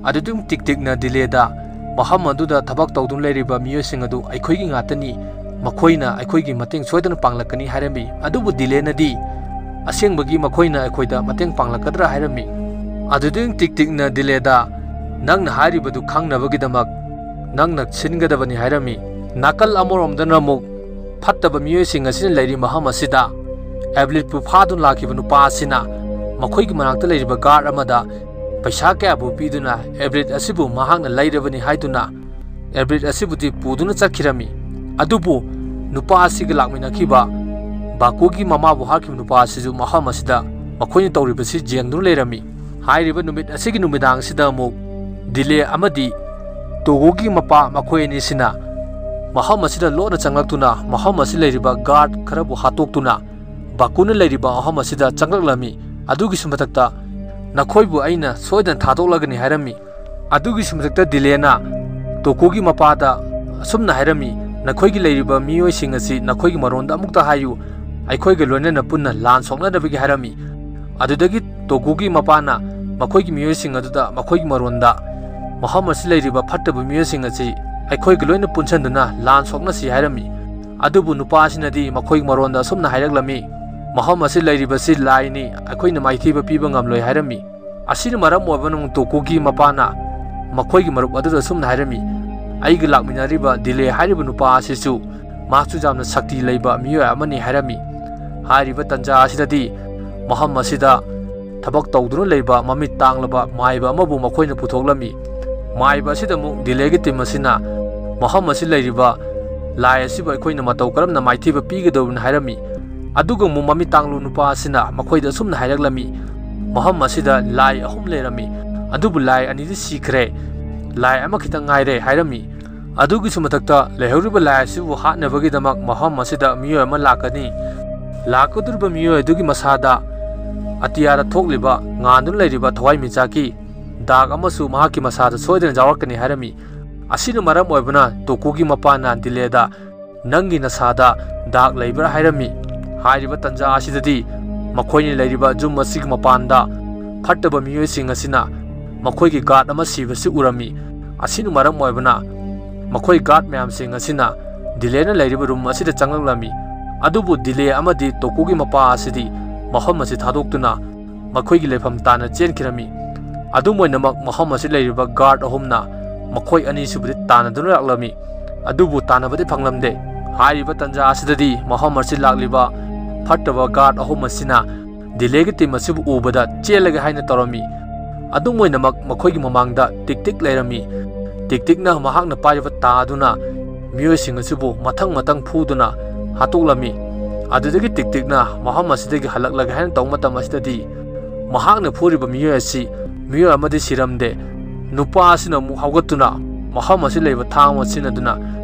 ꯑꯗꯨꯗꯨꯝ ꯇꯤꯛ ꯇꯤꯛꯅ ꯗꯤꯂꯦꯗ ꯃꯐꯝ ꯑꯗꯨꯗ ꯊꯕꯛ ꯇꯧꯗꯨꯅ ꯂꯩꯔꯤꯕ ꯃꯤꯑꯣꯏꯁꯤꯡ ꯑꯗꯨ ꯑꯩꯈꯣꯏꯒꯤ ꯉꯥꯛꯇꯅꯤ, ꯃꯈꯣꯏꯅ ꯑꯩꯈꯣꯏꯒꯤ ꯃꯇꯦꯡ ꯁꯣꯏꯗꯅ ꯄꯥꯡꯂꯛꯀꯅꯤ ꯍꯥꯏꯔꯝꯃꯤ꯫ ꯑꯗꯨꯕꯨ ꯗꯤꯂꯦꯅꯗꯤ ꯑꯁꯦꯡꯕꯒꯤ ꯃꯈꯣꯏꯅ ꯑꯩꯈꯣꯏꯗ ꯃꯇꯦꯡ ꯄꯥꯡꯂꯛꯀꯗ꯭ꯔꯥ ꯍꯥꯏꯔꯝꯃꯤ꯫ ꯑꯗꯨꯗꯨꯝ ꯇꯤꯛ ꯇꯤꯛꯅ ꯗꯤꯂꯦꯗ, "ꯅꯪꯅ ꯍꯥꯏꯔꯤꯕꯗꯨ ꯈꯪꯅꯕꯒꯤꯗꯃꯛ ꯅꯪꯅ ꯁꯤꯟꯒꯗꯕꯅꯤ" ꯍꯥꯏꯔꯝꯃꯤ꯫ ꯅꯥꯀꯜ ꯑꯃꯔꯣꯝꯗꯅ ꯑꯃꯨꯛ ꯐꯠꯇꯕ ꯃꯤꯑꯣꯏꯁꯤꯡ ꯑꯁꯤꯅ ꯂꯩꯔꯤ ꯃꯐꯝ ꯑꯁꯤꯗ ꯑꯦꯕ꯭ꯂꯤꯠꯄꯨ ꯐꯥꯗꯨꯅ ꯂꯥꯛꯈꯤꯕ ꯅꯨꯄꯥ ꯑꯁꯤꯅ ꯃꯈꯣꯏꯒꯤ ꯃꯅꯥꯛꯇ ꯂꯩꯔꯤꯕ ꯒꯥꯔꯗ ꯑꯃꯗ ꯄꯩꯁꯥ ꯀꯌꯥꯕꯨ ꯄꯤꯗꯨꯅ ꯑꯦꯕ꯭ꯂꯤꯠ ꯑꯁꯤꯕꯨ ꯃꯍꯥꯛꯅ ꯂꯩꯔꯕꯅꯤ ꯍꯥꯏꯗꯨꯅ ꯑꯦꯕ꯭ꯂꯤꯠ ꯑꯁꯤꯕꯨꯗꯤ ꯄꯨꯗꯨꯅ ꯆꯠꯈꯤꯔꯝꯃꯤ꯫ ꯑꯗꯨꯕꯨ ꯅꯨꯄꯥ ꯑꯁꯤꯒ ꯂꯥꯛꯃꯤꯟꯅꯈꯤꯕ ꯕꯥꯀꯨꯒꯤ ꯃꯃꯥꯕꯨ ꯍꯥꯠꯈꯤꯕ ꯅꯨꯄꯥ ꯑꯁꯤꯁꯨ ꯃꯐꯝ ꯑꯁꯤꯗ ꯃꯈꯣꯏꯅ ꯇꯧꯔꯤꯕꯁꯤ ꯌꯦꯡꯗꯨꯅ ꯂꯩꯔꯝꯃꯤ꯫ ꯍꯥꯏꯔꯤꯕ ꯅꯨꯃꯤꯠ ꯑꯁꯤꯒꯤ ꯅꯨꯃꯤꯗꯥꯡ ꯑꯁꯤꯗ ꯑꯃꯨꯛ ꯗꯤꯂꯦ ꯑꯃꯗꯤ ꯇꯣꯒꯣꯒꯤ ꯃꯄꯥ ꯃꯈꯣꯏ ꯑꯅꯤꯁꯤꯅ ꯃꯐꯝ ꯑꯁꯤꯗ ꯂꯣꯠꯅ ꯆꯪꯂꯛꯇꯨꯅ ꯃꯐꯝ ꯑꯁꯤ ꯂꯩꯔꯤꯕ ꯒꯥꯔꯗ ꯈꯔꯕꯨ ꯍꯥꯠꯇꯣꯛꯇꯨꯅ ꯕꯥꯀꯨꯅ ꯂꯩꯔꯤꯕ ꯃꯐꯝ ꯑꯁꯤꯗ ꯆꯪꯂꯛꯂꯝꯃꯤ꯫ ꯑꯗꯨꯒꯤꯁꯨ ꯃꯊꯛꯇ, "ꯅꯈꯣꯏꯕꯨ ꯑꯩꯅ ꯁꯣꯏꯗꯅ ꯊꯥꯗꯣꯛꯂꯒꯅꯤ" ꯍꯥꯏꯔꯝꯃꯤ꯫ ꯑꯗꯨꯒꯤꯁꯨ ꯃꯊꯛꯇ ꯗꯤꯂꯦꯅ ꯇꯣꯀꯨꯒꯤ ꯃꯄꯥꯗ ꯑꯁꯨꯝꯅ ꯍꯥꯏꯔꯝꯃꯤ, "ꯅꯈꯣꯏꯒꯤ ꯂꯩꯔꯤꯕ ꯃꯤꯑꯣꯏꯁꯤꯡ ꯑꯁꯤ ꯅꯈꯣꯏꯒꯤ ꯃꯔꯣꯟꯗ ꯑꯃꯨꯛꯇ ꯍꯥꯏꯌꯨ, ꯑꯩꯈꯣꯏꯒ ꯂꯣꯏꯅꯅ ꯄꯨꯟꯅ ꯂꯥꯟ ꯁꯣꯛꯅꯅꯕꯒꯤ" ꯍꯥꯏꯔꯝꯃꯤ꯫ ꯑꯗꯨꯗꯒꯤ ꯇꯣꯀꯨꯒꯤ ꯃꯄꯥꯅ ꯃꯈꯣꯏꯒꯤ ꯃꯤꯑꯣꯏꯁꯤꯡ ꯑꯗꯨꯗ ꯃꯈꯣꯏꯒꯤ ꯃꯔꯣꯟꯗ, "ꯃꯐꯝ ꯑꯁꯤ ꯂꯩꯔꯤꯕ ꯐꯠꯇꯕ ꯃꯤꯑꯣꯏꯁꯤꯡ ꯑꯁꯤ ꯑꯩꯈꯣꯏꯒ ꯂꯣꯏꯅ ꯄꯨꯟꯁꯤꯟꯗꯨꯅ ꯂꯥꯟ ꯁꯣꯛꯅꯁꯤ" ꯍꯥꯏꯔꯝꯃꯤ꯫ ꯑꯗꯨꯕꯨ ꯅꯨꯄꯥ ꯑꯁꯤꯅꯗꯤ ꯃꯈꯣꯏꯒꯤ ꯃꯔꯣꯟꯗ ꯑꯁꯨꯝꯅ ꯍꯥꯏꯔꯛꯂꯝꯃꯤ, "ꯃꯐꯝ ꯑꯁꯤ ꯂꯩꯔꯤꯕꯁꯤ ꯂꯥꯏꯅꯤ, ꯑꯩꯈꯣꯏꯅ ꯃꯥꯏꯊꯤꯕ ꯄꯤꯕ ꯉꯝꯂꯣꯏ" ꯍꯥꯏꯔꯝꯃꯤ꯫ ꯑꯁꯤꯅ ꯃꯔꯝ ꯑꯣꯏꯕꯅ ꯇꯣꯀꯨꯒꯤ ꯃꯄꯥꯅ ꯃꯈꯣꯏꯒꯤ ꯃꯔꯨꯞ ꯑꯗꯨꯗ ꯑꯁꯨꯝꯅ ꯍꯥꯏꯔꯝꯃꯤ, "ꯑꯩꯒ ꯂꯥꯛꯃꯤꯟꯅꯔꯤꯕ ꯗꯤꯂꯦ ꯍꯥꯏꯔꯤꯕ ꯅꯨꯄꯥ ꯑꯁꯤꯁꯨ ꯃꯍꯥꯛꯁꯨ ꯌꯥꯝꯅ ꯁꯛꯇꯤ ꯂꯩꯕ ꯃꯤꯑꯣꯏ ꯑꯃꯅꯤ" ꯍꯥꯏꯔꯝꯃꯤ꯫ ꯍꯥꯏꯔꯤꯕ ꯇꯟꯖꯥ ꯑꯁꯤꯗꯗꯤ ꯃꯐꯝ ꯑꯁꯤꯗ ꯊꯕꯛ ꯇꯧꯗꯨꯅ ꯂꯩꯕ ꯃꯃꯤꯠ ꯇꯥꯡꯂꯕ ꯃꯥꯏꯕ ꯑꯃꯕꯨ ꯃꯈꯣꯏꯅ ꯄꯨꯊꯣꯛꯂꯝꯃꯤ꯫ ꯃꯥꯏꯕ ꯑꯁꯤꯗ ꯑꯃꯨꯛ ꯗꯤꯂꯦꯒꯤ ꯇꯤꯝ ꯑꯁꯤꯅ ꯃꯐꯝ ꯑꯁꯤ ꯂꯩꯔꯤꯕ ꯂꯥꯏ ꯑꯁꯤꯕꯨ ꯑꯩꯈꯣꯏꯅ ꯃꯇꯧ ꯀꯔꯝꯅ ꯃꯥꯏꯊꯤꯕ ꯄꯤꯒꯗꯧꯔꯤꯕꯅꯣ ꯍꯥꯏꯔꯝꯃꯤ꯫ ꯑꯗꯨꯒ ꯑꯃꯨꯛ ꯃꯃꯤꯠ ꯇꯥꯡꯂꯨ ꯅꯨꯄꯥ ꯑꯁꯤꯅ ꯃꯈꯣꯏꯗ ꯑꯁꯨꯝꯅ ꯍꯥꯏꯔꯛꯂꯝꯃꯤ, "ꯃꯐꯝ ꯑꯁꯤꯗ ꯂꯥꯏ ꯑꯍꯨꯝ ꯂꯩꯔꯝꯃꯤ, ꯑꯗꯨꯕꯨ ꯂꯥꯏ ꯑꯅꯤꯗꯤ ꯁꯤꯈ꯭ꯔꯦ, ꯂꯥꯏ ꯑꯃꯈꯛꯇꯪ ꯉꯥꯏꯔꯦ" ꯍꯥꯏꯔꯝꯃꯤ꯫ ꯑꯗꯨꯒꯤꯁꯨ ꯃꯊꯛꯇ ꯂꯩꯍꯧꯔꯤꯕ ꯂꯥꯏ ꯑꯁꯤꯕꯨ ꯍꯥꯠꯅꯕꯒꯤꯗꯃꯛ ꯃꯐꯝ ꯑꯁꯤꯗ ꯃꯤꯑꯣꯏ ꯑꯃ ꯂꯥꯛꯀꯅꯤ꯫ ꯂꯥꯛꯀꯗꯧꯔꯤꯕ ꯃꯤꯑꯣꯏ ꯑꯗꯨꯒꯤ ꯃꯁꯥꯗ ꯑꯇꯤꯌꯥꯗ ꯊꯣꯛꯂꯤꯕ ꯉꯥꯟꯗꯨꯅ ꯂꯩꯔꯤꯕ ꯊꯋꯥꯟꯃꯤꯆꯥꯛꯀꯤ ꯗꯥꯛ ꯑꯃꯁꯨ ꯃꯍꯥꯛꯀꯤ ꯃꯁꯥꯗ ꯁꯣꯏꯗꯅ ꯌꯥꯎꯔꯛꯀꯅꯤ ꯍꯥꯏꯔꯝꯃꯤ꯫ ꯑꯁꯤꯅ ꯃꯔꯝ ꯑꯣꯏꯕꯅ ꯇꯣꯀꯨꯒꯤ ꯃꯄꯥꯅ ꯗꯤꯂꯦꯗ, "ꯅꯪꯒꯤ ꯅꯁꯥꯗ ꯗꯥꯛ ꯂꯩꯕ꯭ꯔꯥ?" ꯍꯥꯏꯔꯝꯃꯤ꯫ ꯍꯥꯏꯔꯤꯕ ꯇꯟꯖꯥ ꯑꯁꯤꯗꯗꯤ ꯃꯈꯣꯏꯅ ꯂꯩꯔꯤꯕ ꯌꯨꯝ ꯑꯁꯤꯒꯤ ꯃꯄꯥꯟꯗ ꯐꯠꯇꯕ ꯃꯤꯑꯣꯏꯁꯤꯡ ꯑꯁꯤꯅ ꯃꯈꯣꯏꯒꯤ ꯒꯥꯔꯗ ꯑꯃ ꯁꯤꯕꯁꯤ ꯎꯔꯝꯃꯤ꯫ ꯑꯁꯤꯅ ꯃꯔꯝ ꯑꯣꯏꯕꯅ ꯃꯈꯣꯏ ꯒꯥꯔꯗ ꯃꯌꯥꯝꯁꯤꯡ ꯑꯁꯤꯅ ꯗꯤꯂꯦꯅ ꯂꯩꯔꯤꯕ ꯔꯨꯝ ꯑꯁꯤꯗ ꯆꯪꯂꯛꯂꯝꯃꯤ꯫ ꯑꯗꯨꯕꯨ ꯗꯤꯂꯦ ꯑꯃꯗꯤ ꯇꯣꯀꯨꯒꯤ ꯃꯄꯥ ꯑꯁꯤꯗꯤ ꯃꯐꯝ ꯑꯁꯤ ꯊꯥꯗꯣꯛꯇꯨꯅ ꯃꯈꯣꯏꯒꯤ ꯂꯩꯐꯝ ꯇꯥꯟꯅ ꯆꯦꯟꯈꯤꯔꯝꯃꯤ꯫ ꯑꯗꯨꯝ ꯑꯣꯏꯅꯃꯛ, ꯃꯐꯝ ꯑꯁꯤ ꯂꯩꯔꯤꯕ ꯒꯥꯔꯗ ꯑꯍꯨꯝꯅ ꯃꯈꯣꯏ ꯑꯅꯤꯁꯤꯕꯨꯗꯤ ꯇꯥꯟꯅꯗꯨꯅ ꯂꯥꯛꯂꯝꯃꯤ, ꯑꯗꯨꯕꯨ ꯇꯥꯟꯅꯕꯗꯤ ꯐꯪꯂꯝꯗꯦ꯫ ꯍꯥꯏꯔꯤꯕ ꯇꯟꯖꯥ ꯑꯁꯤꯗꯗꯤ ꯃꯐꯝ ꯑꯁꯤ ꯂꯥꯛꯂꯤꯕ ꯐꯠꯇꯕ ꯒꯥꯔꯗ ꯑꯍꯨꯝ ꯑꯁꯤꯅ ꯗꯤꯂꯦꯒꯤ ꯇꯤꯝ ꯑꯁꯤꯕꯨ ꯎꯕꯗ ꯆꯦꯜꯂꯒꯦ ꯍꯥꯏꯅ ꯇꯧꯔꯝꯃꯤ꯫ ꯑꯗꯨꯝ ꯑꯣꯏꯅꯃꯛ, ꯃꯈꯣꯏꯒꯤ ꯃꯃꯥꯡꯗ ꯇꯤꯛ ꯇꯤꯛ ꯂꯩꯔꯝꯃꯤ꯫ ꯇꯤꯛ ꯇꯤꯛꯅ ꯃꯍꯥꯛꯅ ꯄꯥꯏꯔꯤꯕ ꯇꯥ ꯑꯗꯨꯅ ꯃꯤꯑꯣꯏꯁꯤꯡ ꯑꯁꯤꯕꯨ ꯃꯊꯪ ꯃꯊꯪ ꯐꯨꯗꯨꯅ ꯍꯥꯠꯇꯣꯛꯂꯝꯃꯤ꯫ ꯑꯗꯨꯗꯒꯤ ꯇꯤꯛ ꯇꯤꯛꯅ ꯃꯐꯝ ꯑꯁꯤꯗꯒꯤ ꯍꯜꯂꯛꯂꯒꯦ ꯍꯥꯏꯅ ꯇꯧꯕ ꯃꯇꯝ ꯑꯁꯤꯗꯗꯤ ꯃꯍꯥꯛꯅ ꯐꯨꯔꯤꯕ ꯃꯤꯑꯣꯏ ꯑꯁꯤ ꯃꯤꯑꯣꯏ ꯑꯃꯗꯤ ꯁꯤꯔꯝꯗꯦ꯫ ꯅꯨꯄꯥ ꯑꯁꯤꯅ ꯑꯃꯨꯛ ꯍꯧꯒꯠꯇꯨꯅ ꯃꯐꯝ ꯑꯁꯤ ꯂꯩꯕ ꯊꯥꯡ ꯑꯃ ꯁꯤꯖꯤꯟꯅꯗꯨꯅ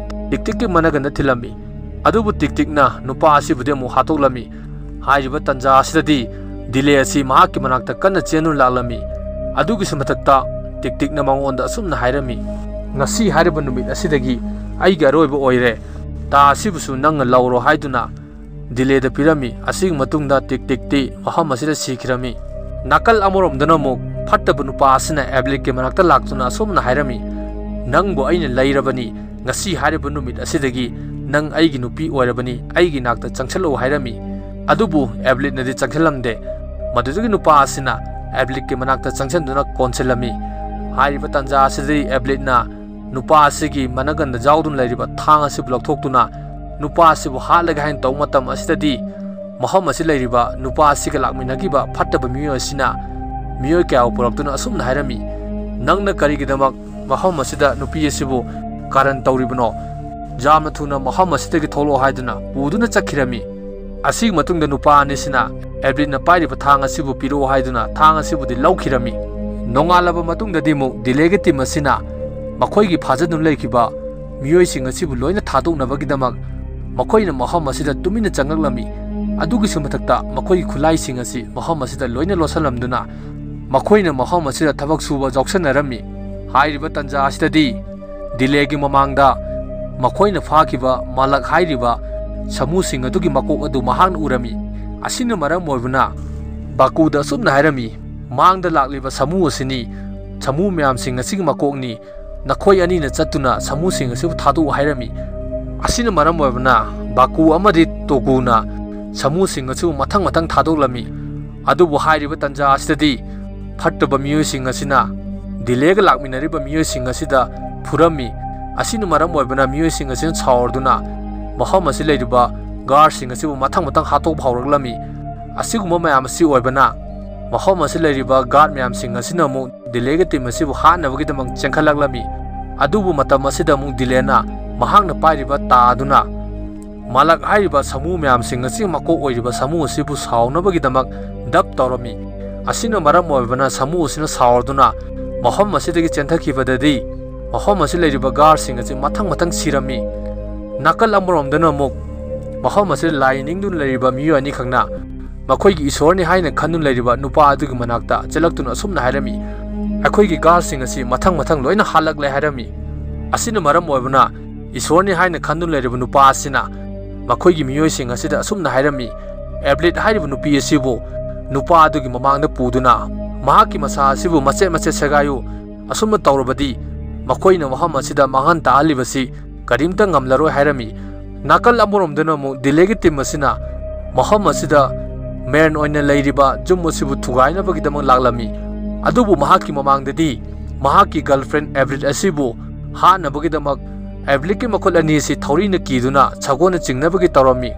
ꯇꯤꯛ ꯇꯤꯛꯀꯤ ꯃꯅꯥꯀꯟꯗ ꯊꯤꯜꯂꯝꯃꯤ꯫ ꯑꯗꯨꯕꯨ ꯇꯤꯛ ꯇꯤꯛꯅ ꯅꯨꯄꯥ ꯑꯁꯤꯕꯨꯗꯤ ꯑꯃꯨꯛ ꯍꯥꯠꯇꯣꯛꯂꯝꯃꯤ꯫ ꯍꯥꯏꯔꯤꯕ ꯇꯟꯖꯥ ꯑꯁꯤꯗꯗꯤ ꯗꯤꯂꯦ ꯑꯁꯤ ꯃꯍꯥꯛꯀꯤ ꯃꯅꯥꯛꯇ ꯀꯟꯅ ꯆꯦꯟꯗꯨꯅ ꯂꯥꯛꯂꯝꯃꯤ꯫ ꯑꯗꯨꯒꯤꯁꯨ ꯃꯊꯛꯇ ꯇꯤꯛ ꯇꯤꯛꯅ ꯃꯉꯣꯟꯗ ꯑꯁꯨꯝꯅ ꯍꯥꯏꯔꯝꯃꯤ, "ꯉꯁꯤ ꯍꯥꯏꯔꯤꯕ ꯅꯨꯃꯤꯠ ꯑꯁꯤꯗꯒꯤ ꯑꯩꯒꯤ ꯑꯔꯣꯏꯕ ꯑꯣꯏꯔꯦ꯫ ꯇꯥ ꯑꯁꯤꯕꯨꯁꯨ ꯅꯪꯅ ꯂꯧꯔꯣ" ꯍꯥꯏꯗꯨꯅ ꯗꯤꯂꯦꯗ ꯄꯤꯔꯝꯃꯤ꯫ ꯑꯁꯤꯒꯤ ꯃꯇꯨꯡꯗ ꯇꯤꯛ ꯇꯤꯛꯇꯤ ꯃꯐꯝ ꯑꯁꯤꯗ ꯁꯤꯈꯤꯔꯝꯃꯤ꯫ ꯅꯥꯀꯜ ꯑꯃꯔꯣꯝꯗꯅ ꯑꯃꯨꯛ ꯐꯠꯇꯕ ꯅꯨꯄꯥ ꯑꯁꯤꯅ ꯑꯦꯕ꯭ꯂꯤꯛꯀꯤ ꯃꯅꯥꯛꯇ ꯂꯥꯛꯇꯨꯅ ꯑꯁꯨꯝꯅ ꯍꯥꯏꯔꯝꯃꯤ, "ꯅꯪꯕꯨ ꯑꯩꯅ ꯂꯩꯔꯕꯅꯤ꯫ ꯉꯁꯤ ꯍꯥꯏꯔꯤꯕ ꯅꯨꯃꯤꯠ ꯑꯁꯤꯗꯒꯤ "ꯅꯪ ꯑꯩꯒꯤ ꯅꯨꯄꯤ ꯑꯣꯏꯔꯕꯅꯤ, ꯑꯩꯒꯤ ꯅꯥꯛꯇ ꯆꯪꯁꯤꯜꯂꯛꯎ" ꯍꯥꯏꯔꯝꯃꯤ꯫ ꯑꯗꯨꯕꯨ ꯑꯦꯕ꯭ꯂꯤꯠꯅꯗꯤ ꯆꯪꯁꯤꯜꯂꯝꯗꯦ꯫ ꯃꯗꯨꯗꯒꯤ ꯅꯨꯄꯥ ꯑꯁꯤꯅ ꯑꯦꯕ꯭ꯂꯤꯠꯀꯤ ꯃꯅꯥꯛꯇ ꯆꯪꯁꯤꯟꯗꯨꯅ ꯀꯣꯟꯁꯤꯜꯂꯝꯃꯤ꯫ ꯍꯥꯏꯔꯤꯕ ꯇꯥꯟꯖꯥ ꯑꯁꯤꯗꯗꯤ ꯑꯦꯕ꯭ꯂꯤꯠꯅ ꯅꯨꯄꯥ ꯑꯁꯤꯒꯤ ꯃꯅꯒꯟꯗ ꯌꯥꯎꯗꯨꯅ ꯂꯩꯔꯤꯕ ꯊꯥꯡ ꯑꯁꯤꯕꯨ ꯂꯧꯊꯣꯛꯇꯨꯅ ꯅꯨꯄꯥ ꯑꯁꯤꯕꯨ ꯍꯥꯠꯂꯒꯦ ꯍꯥꯏꯅ ꯇꯧꯕ ꯃꯇꯝ ꯑꯁꯤꯗꯗꯤ ꯃꯐꯝ ꯑꯁꯤ ꯂꯩꯔꯤꯕ ꯅꯨꯄꯥ ꯑꯁꯤꯒ ꯂꯥꯛꯃꯤꯟꯅꯈꯤꯕ ꯐꯠꯇꯕ ꯃꯤꯑꯣꯏ ꯑꯁꯤꯅ ꯃꯤꯑꯣꯏ ꯀꯌꯥꯕꯨ ꯄꯨꯔꯛꯇꯨꯅ ꯑꯁꯨꯝꯅ ꯍꯥꯏꯔꯝꯃꯤ, "ꯅꯪꯅ ꯀꯔꯤꯒꯤꯗꯃꯛ ꯃꯐꯝ ꯑꯁꯤꯗ ꯅꯨꯄꯤ ꯑꯁꯤꯕꯨ ꯀꯥꯔꯟ ꯇꯧꯔꯤꯕꯅꯣ? ꯌꯥꯝꯅ ꯊꯨꯅ ꯃꯐꯝ ꯑꯁꯤꯗꯒꯤ ꯊꯣꯛꯂꯛꯑꯣ" ꯍꯥꯏꯗꯨꯅ ꯄꯨꯗꯨꯅ ꯆꯠꯈꯤꯔꯝꯃꯤ꯫ ꯑꯁꯤꯒꯤ ꯃꯇꯨꯡꯗ ꯅꯨꯄꯥ ꯑꯅꯤꯁꯤꯅ ꯑꯦꯕ꯭ꯂꯤꯠꯅ ꯄꯥꯏꯔꯤꯕ ꯊꯥꯡ ꯑꯁꯤꯕꯨ ꯄꯤꯔꯛꯑꯣ ꯍꯥꯏꯗꯨꯅ ꯊꯥꯡ ꯑꯁꯤꯕꯨꯗꯤ ꯂꯧꯈꯤꯔꯝꯃꯤ꯫ ꯅꯣꯡꯉꯥꯜꯂꯕ ꯃꯇꯨꯡꯗꯗꯤ ꯑꯃꯨꯛ ꯗꯤꯂꯦꯒꯤ ꯇꯤꯝ ꯑꯁꯤꯅ ꯃꯈꯣꯏꯒꯤ ꯐꯥꯖꯗꯨꯅ ꯂꯩꯈꯤꯕ ꯃꯤꯑꯣꯏꯁꯤꯡ ꯑꯁꯤꯕꯨ ꯂꯣꯏꯅ ꯊꯥꯗꯣꯛꯅꯕꯒꯤꯗꯃꯛ ꯃꯈꯣꯏꯅ ꯃꯐꯝ ꯑꯁꯤꯗ ꯇꯨꯃꯤꯟꯅ ꯆꯪꯂꯛꯂꯝꯃꯤ꯫ ꯑꯗꯨꯒꯤꯁꯨ ꯃꯊꯛꯇ ꯃꯈꯣꯏꯒꯤ ꯈꯨꯠꯂꯥꯏꯁꯤꯡ ꯑꯁꯤ ꯃꯐꯝ ꯑꯁꯤꯗ ꯂꯣꯏꯅ ꯂꯣꯠꯁꯤꯜꯂꯝꯗꯨꯅ ꯃꯈꯣꯏꯅ ꯃꯐꯝ ꯑꯁꯤꯗ ꯊꯕꯛ ꯁꯨꯕ ꯌꯥꯎꯁꯟꯅꯔꯝꯃꯤ꯫ ꯍꯥꯏꯔꯤꯕ ꯇꯥꯟꯖꯥ ꯑꯁꯤꯗꯗꯤ ꯗꯤꯂꯦꯒꯤ ꯃꯃꯥꯡꯗ ꯃꯈꯣꯏꯅ ꯐꯥꯈꯤꯕ ꯃꯥꯂꯛ ꯍꯥꯏꯔꯤꯕ ꯁꯥꯃꯨꯁꯤꯡ ꯑꯗꯨꯒꯤ ꯃꯀꯣꯛ ꯑꯗꯨ ꯃꯍꯥꯛꯅ ꯎꯔꯝꯃꯤ꯫ ꯑꯁꯤꯅ ꯃꯔꯝ ꯑꯣꯏꯕꯅ ꯕꯥꯀꯨꯗ ꯑꯁꯨꯝꯅ ꯍꯥꯏꯔꯝꯃꯤ, "ꯃꯥꯡꯗ ꯂꯥꯛꯂꯤꯕ ꯁꯥꯃꯨ ꯑꯁꯤꯅꯤ, ꯁꯥꯃꯨ ꯃꯌꯥꯝꯁꯤꯡ ꯑꯁꯤꯒꯤ ꯃꯀꯣꯛꯅꯤ, ꯅꯈꯣꯏ ꯑꯅꯤꯅ ꯆꯠꯇꯨꯅ ꯁꯥꯃꯨꯁꯤꯡ ꯑꯁꯤꯕꯨ ꯊꯥꯗꯣꯛꯎ" ꯍꯥꯏꯔꯝꯃꯤ꯫ ꯑꯁꯤꯅ ꯃꯔꯝ ꯑꯣꯏꯕꯅ ꯕꯥꯀꯨ ꯑꯃꯗꯤ ꯇꯣꯒꯨꯅ ꯁꯥꯃꯨꯁꯤꯡ ꯑꯁꯤꯕꯨ ꯃꯊꯪ ꯃꯊꯪ ꯊꯥꯗꯣꯛꯂꯝꯃꯤ꯫ ꯑꯗꯨꯕꯨ ꯍꯥꯏꯔꯤꯕ ꯇꯥꯟꯖꯥ ꯑꯁꯤꯗꯗꯤ ꯐꯠꯇꯕ ꯃꯤꯑꯣꯏꯁꯤꯡ ꯑꯁꯤꯅ ꯗꯤꯂꯦꯒ ꯂꯥꯛꯃꯤꯟꯅꯔꯤꯕ ꯃꯤꯑꯣꯏꯁꯤꯡ ꯑꯁꯤꯗ ꯐꯨꯔꯝꯃꯤ꯫ ꯑꯁꯤꯅ ꯃꯔꯝ ꯑꯣꯏꯕꯅ ꯃꯤꯑꯣꯏꯁꯤꯡ ꯑꯁꯤꯅ ꯁꯥꯎꯔꯗꯨꯅ ꯃꯐꯝ ꯑꯁꯤ ꯂꯩꯔꯤꯕ ꯒꯥꯔꯗꯁꯤꯡ ꯑꯁꯤꯕꯨ ꯃꯊꯪ ꯃꯊꯪ ꯍꯥꯠꯇꯣꯛꯄ ꯍꯧꯔꯛꯂꯝꯃꯤ꯫ ꯑꯁꯤꯒꯨꯝꯕ ꯃꯌꯥꯝ ꯑꯁꯤ ꯑꯣꯏꯕꯅ ꯃꯐꯝ ꯑꯁꯤ ꯂꯩꯔꯤꯕ ꯒꯥꯔꯗ ꯃꯌꯥꯝꯁꯤꯡ ꯑꯁꯤꯅ ꯑꯃꯨꯛ ꯗꯤꯂꯦꯒꯤ ꯇꯤꯝ ꯑꯁꯤꯕꯨ ꯍꯥꯠꯅꯕꯒꯤꯗꯃꯛ ꯆꯦꯟꯈꯠꯂꯛꯂꯝꯃꯤ꯫ ꯑꯗꯨꯕꯨ ꯃꯇꯝ ꯑꯁꯤꯗ ꯑꯃꯨꯛ ꯗꯤꯂꯦꯅ ꯃꯍꯥꯛꯅ ꯄꯥꯏꯔꯤꯕ ꯇꯥ ꯑꯗꯨꯅ ꯃꯥꯂꯛ ꯍꯥꯏꯔꯤꯕ ꯁꯥꯃꯨ ꯃꯌꯥꯝꯁꯤꯡ ꯑꯁꯤꯒꯤ ꯃꯀꯣꯛ ꯑꯣꯏꯔꯤꯕ ꯁꯥꯃꯨ ꯑꯁꯤꯕꯨ ꯁꯥꯎꯅꯕꯒꯤꯗꯃꯛ ꯗꯞ ꯇꯧꯔꯝꯃꯤ꯫ ꯑꯁꯤꯅ ꯃꯔꯝ ꯑꯣꯏꯕꯅ ꯁꯥꯃꯨ ꯑꯁꯤꯅ ꯁꯥꯎꯔꯗꯨꯅ ꯃꯐꯝ ꯑꯁꯤꯗꯒꯤ ꯆꯦꯟꯊꯈꯤꯕꯗꯗꯤ ꯃꯐꯝ ꯑꯁꯤ ꯂꯩꯔꯤꯕ ꯒꯥꯔꯗꯁꯤꯡ ꯑꯁꯤ ꯃꯊꯪ ꯃꯊꯪ ꯁꯤꯔꯝꯃꯤ꯫ ꯅꯥꯀꯜ ꯑꯃꯔꯣꯝꯗꯅ ꯑꯃꯨꯛ ꯃꯐꯝ ꯑꯁꯤꯗ ꯂꯥꯏ ꯅꯤꯡꯗꯨꯅ ꯂꯩꯔꯤꯕ ꯃꯤꯑꯣꯏ ꯑꯅꯤꯈꯛꯅ ꯃꯈꯣꯏꯒꯤ ꯏꯁꯣꯔꯅꯤ ꯍꯥꯏꯅ ꯈꯟꯗꯨꯅ ꯂꯩꯔꯤꯕ ꯅꯨꯄꯥ ꯑꯗꯨꯒꯤ ꯃꯅꯥꯛꯇ ꯆꯦꯜꯂꯛꯇꯨꯅ ꯑꯁꯨꯝꯅ ꯍꯥꯏꯔꯝꯃꯤ, "ꯑꯩꯈꯣꯏꯒꯤ ꯒꯥꯔꯗꯁꯤꯡ ꯑꯁꯤ ꯃꯊꯪ ꯃꯊꯪ ꯂꯣꯏꯅ ꯍꯥꯠꯂꯛꯂꯦ" ꯍꯥꯏꯔꯝꯃꯤ꯫ ꯑꯁꯤꯅ ꯃꯔꯝ ꯑꯣꯏꯕꯅ ꯏꯁꯣꯔꯅꯤ ꯍꯥꯏꯅ ꯈꯟꯗꯨꯅ ꯂꯩꯔꯤꯕ ꯅꯨꯄꯥ ꯑꯁꯤꯅ ꯃꯈꯣꯏꯒꯤ ꯃꯤꯑꯣꯏꯁꯤꯡ ꯑꯁꯤꯗ ꯑꯁꯨꯝꯅ ꯍꯥꯏꯔꯝꯃꯤ, "ꯑꯦꯕ꯭ꯂꯤꯠ ꯍꯥꯏꯔꯤꯕ ꯅꯨꯄꯤ ꯑꯁꯤꯕꯨ ꯅꯨꯄꯥ ꯑꯗꯨꯒꯤ ꯃꯃꯥꯡꯗ ꯄꯨꯗꯨꯅ ꯃꯍꯥꯛꯀꯤ ꯃꯁꯥ ꯑꯁꯤꯕꯨ ꯃꯆꯦꯠ ꯃꯆꯦꯠ ꯁꯦꯒꯥꯏꯌꯨ꯫ ꯑꯁꯨꯝꯅ ꯇꯧꯔꯕꯗꯤ ꯃꯈꯣꯏꯅ ꯃꯐꯝ ꯑꯁꯤꯗ ꯃꯥꯡꯍꯟ ꯇꯥꯍꯜꯂꯤꯕꯁꯤ ꯀꯔꯤꯝꯇ ꯉꯝꯂꯔꯣꯏ" ꯍꯥꯏꯔꯝꯃꯤ꯫ ꯅꯥꯀꯜ ꯑꯃꯔꯣꯝꯗꯅ ꯑꯃꯨꯛ ꯗꯤꯂꯦꯒꯤ ꯇꯤꯝ ꯑꯁꯤꯅ ꯃꯐꯝ ꯑꯁꯤꯗ ꯃꯦꯟ ꯑꯣꯏꯅ ꯂꯩꯔꯤꯕ ꯌꯨꯝ ꯑꯁꯤꯕꯨ ꯊꯨꯒꯥꯏꯅꯕꯒꯤꯗꯃꯛ ꯂꯥꯛꯂꯝꯃꯤ꯫ ꯑꯗꯨꯕꯨ ꯃꯍꯥꯛꯀꯤ ꯃꯃꯥꯡꯗꯗꯤ ꯃꯍꯥꯛꯀꯤ ꯒꯔꯜꯐ꯭ꯔꯦꯟ ꯑꯦꯕ꯭ꯂꯤꯠ ꯑꯁꯤꯕꯨ ꯍꯥꯠꯅꯕꯒꯤꯗꯃꯛ ꯑꯦꯕ꯭ꯂꯤꯠꯀꯤ ꯃꯈꯨꯠ ꯑꯅꯤ ꯑꯁꯤ ꯊꯧꯔꯤꯅ ꯀꯤꯗꯨꯅ ꯁꯒꯣꯜꯅ ꯆꯤꯡꯅꯕꯒꯤ ꯇꯧꯔꯝꯃꯤ꯫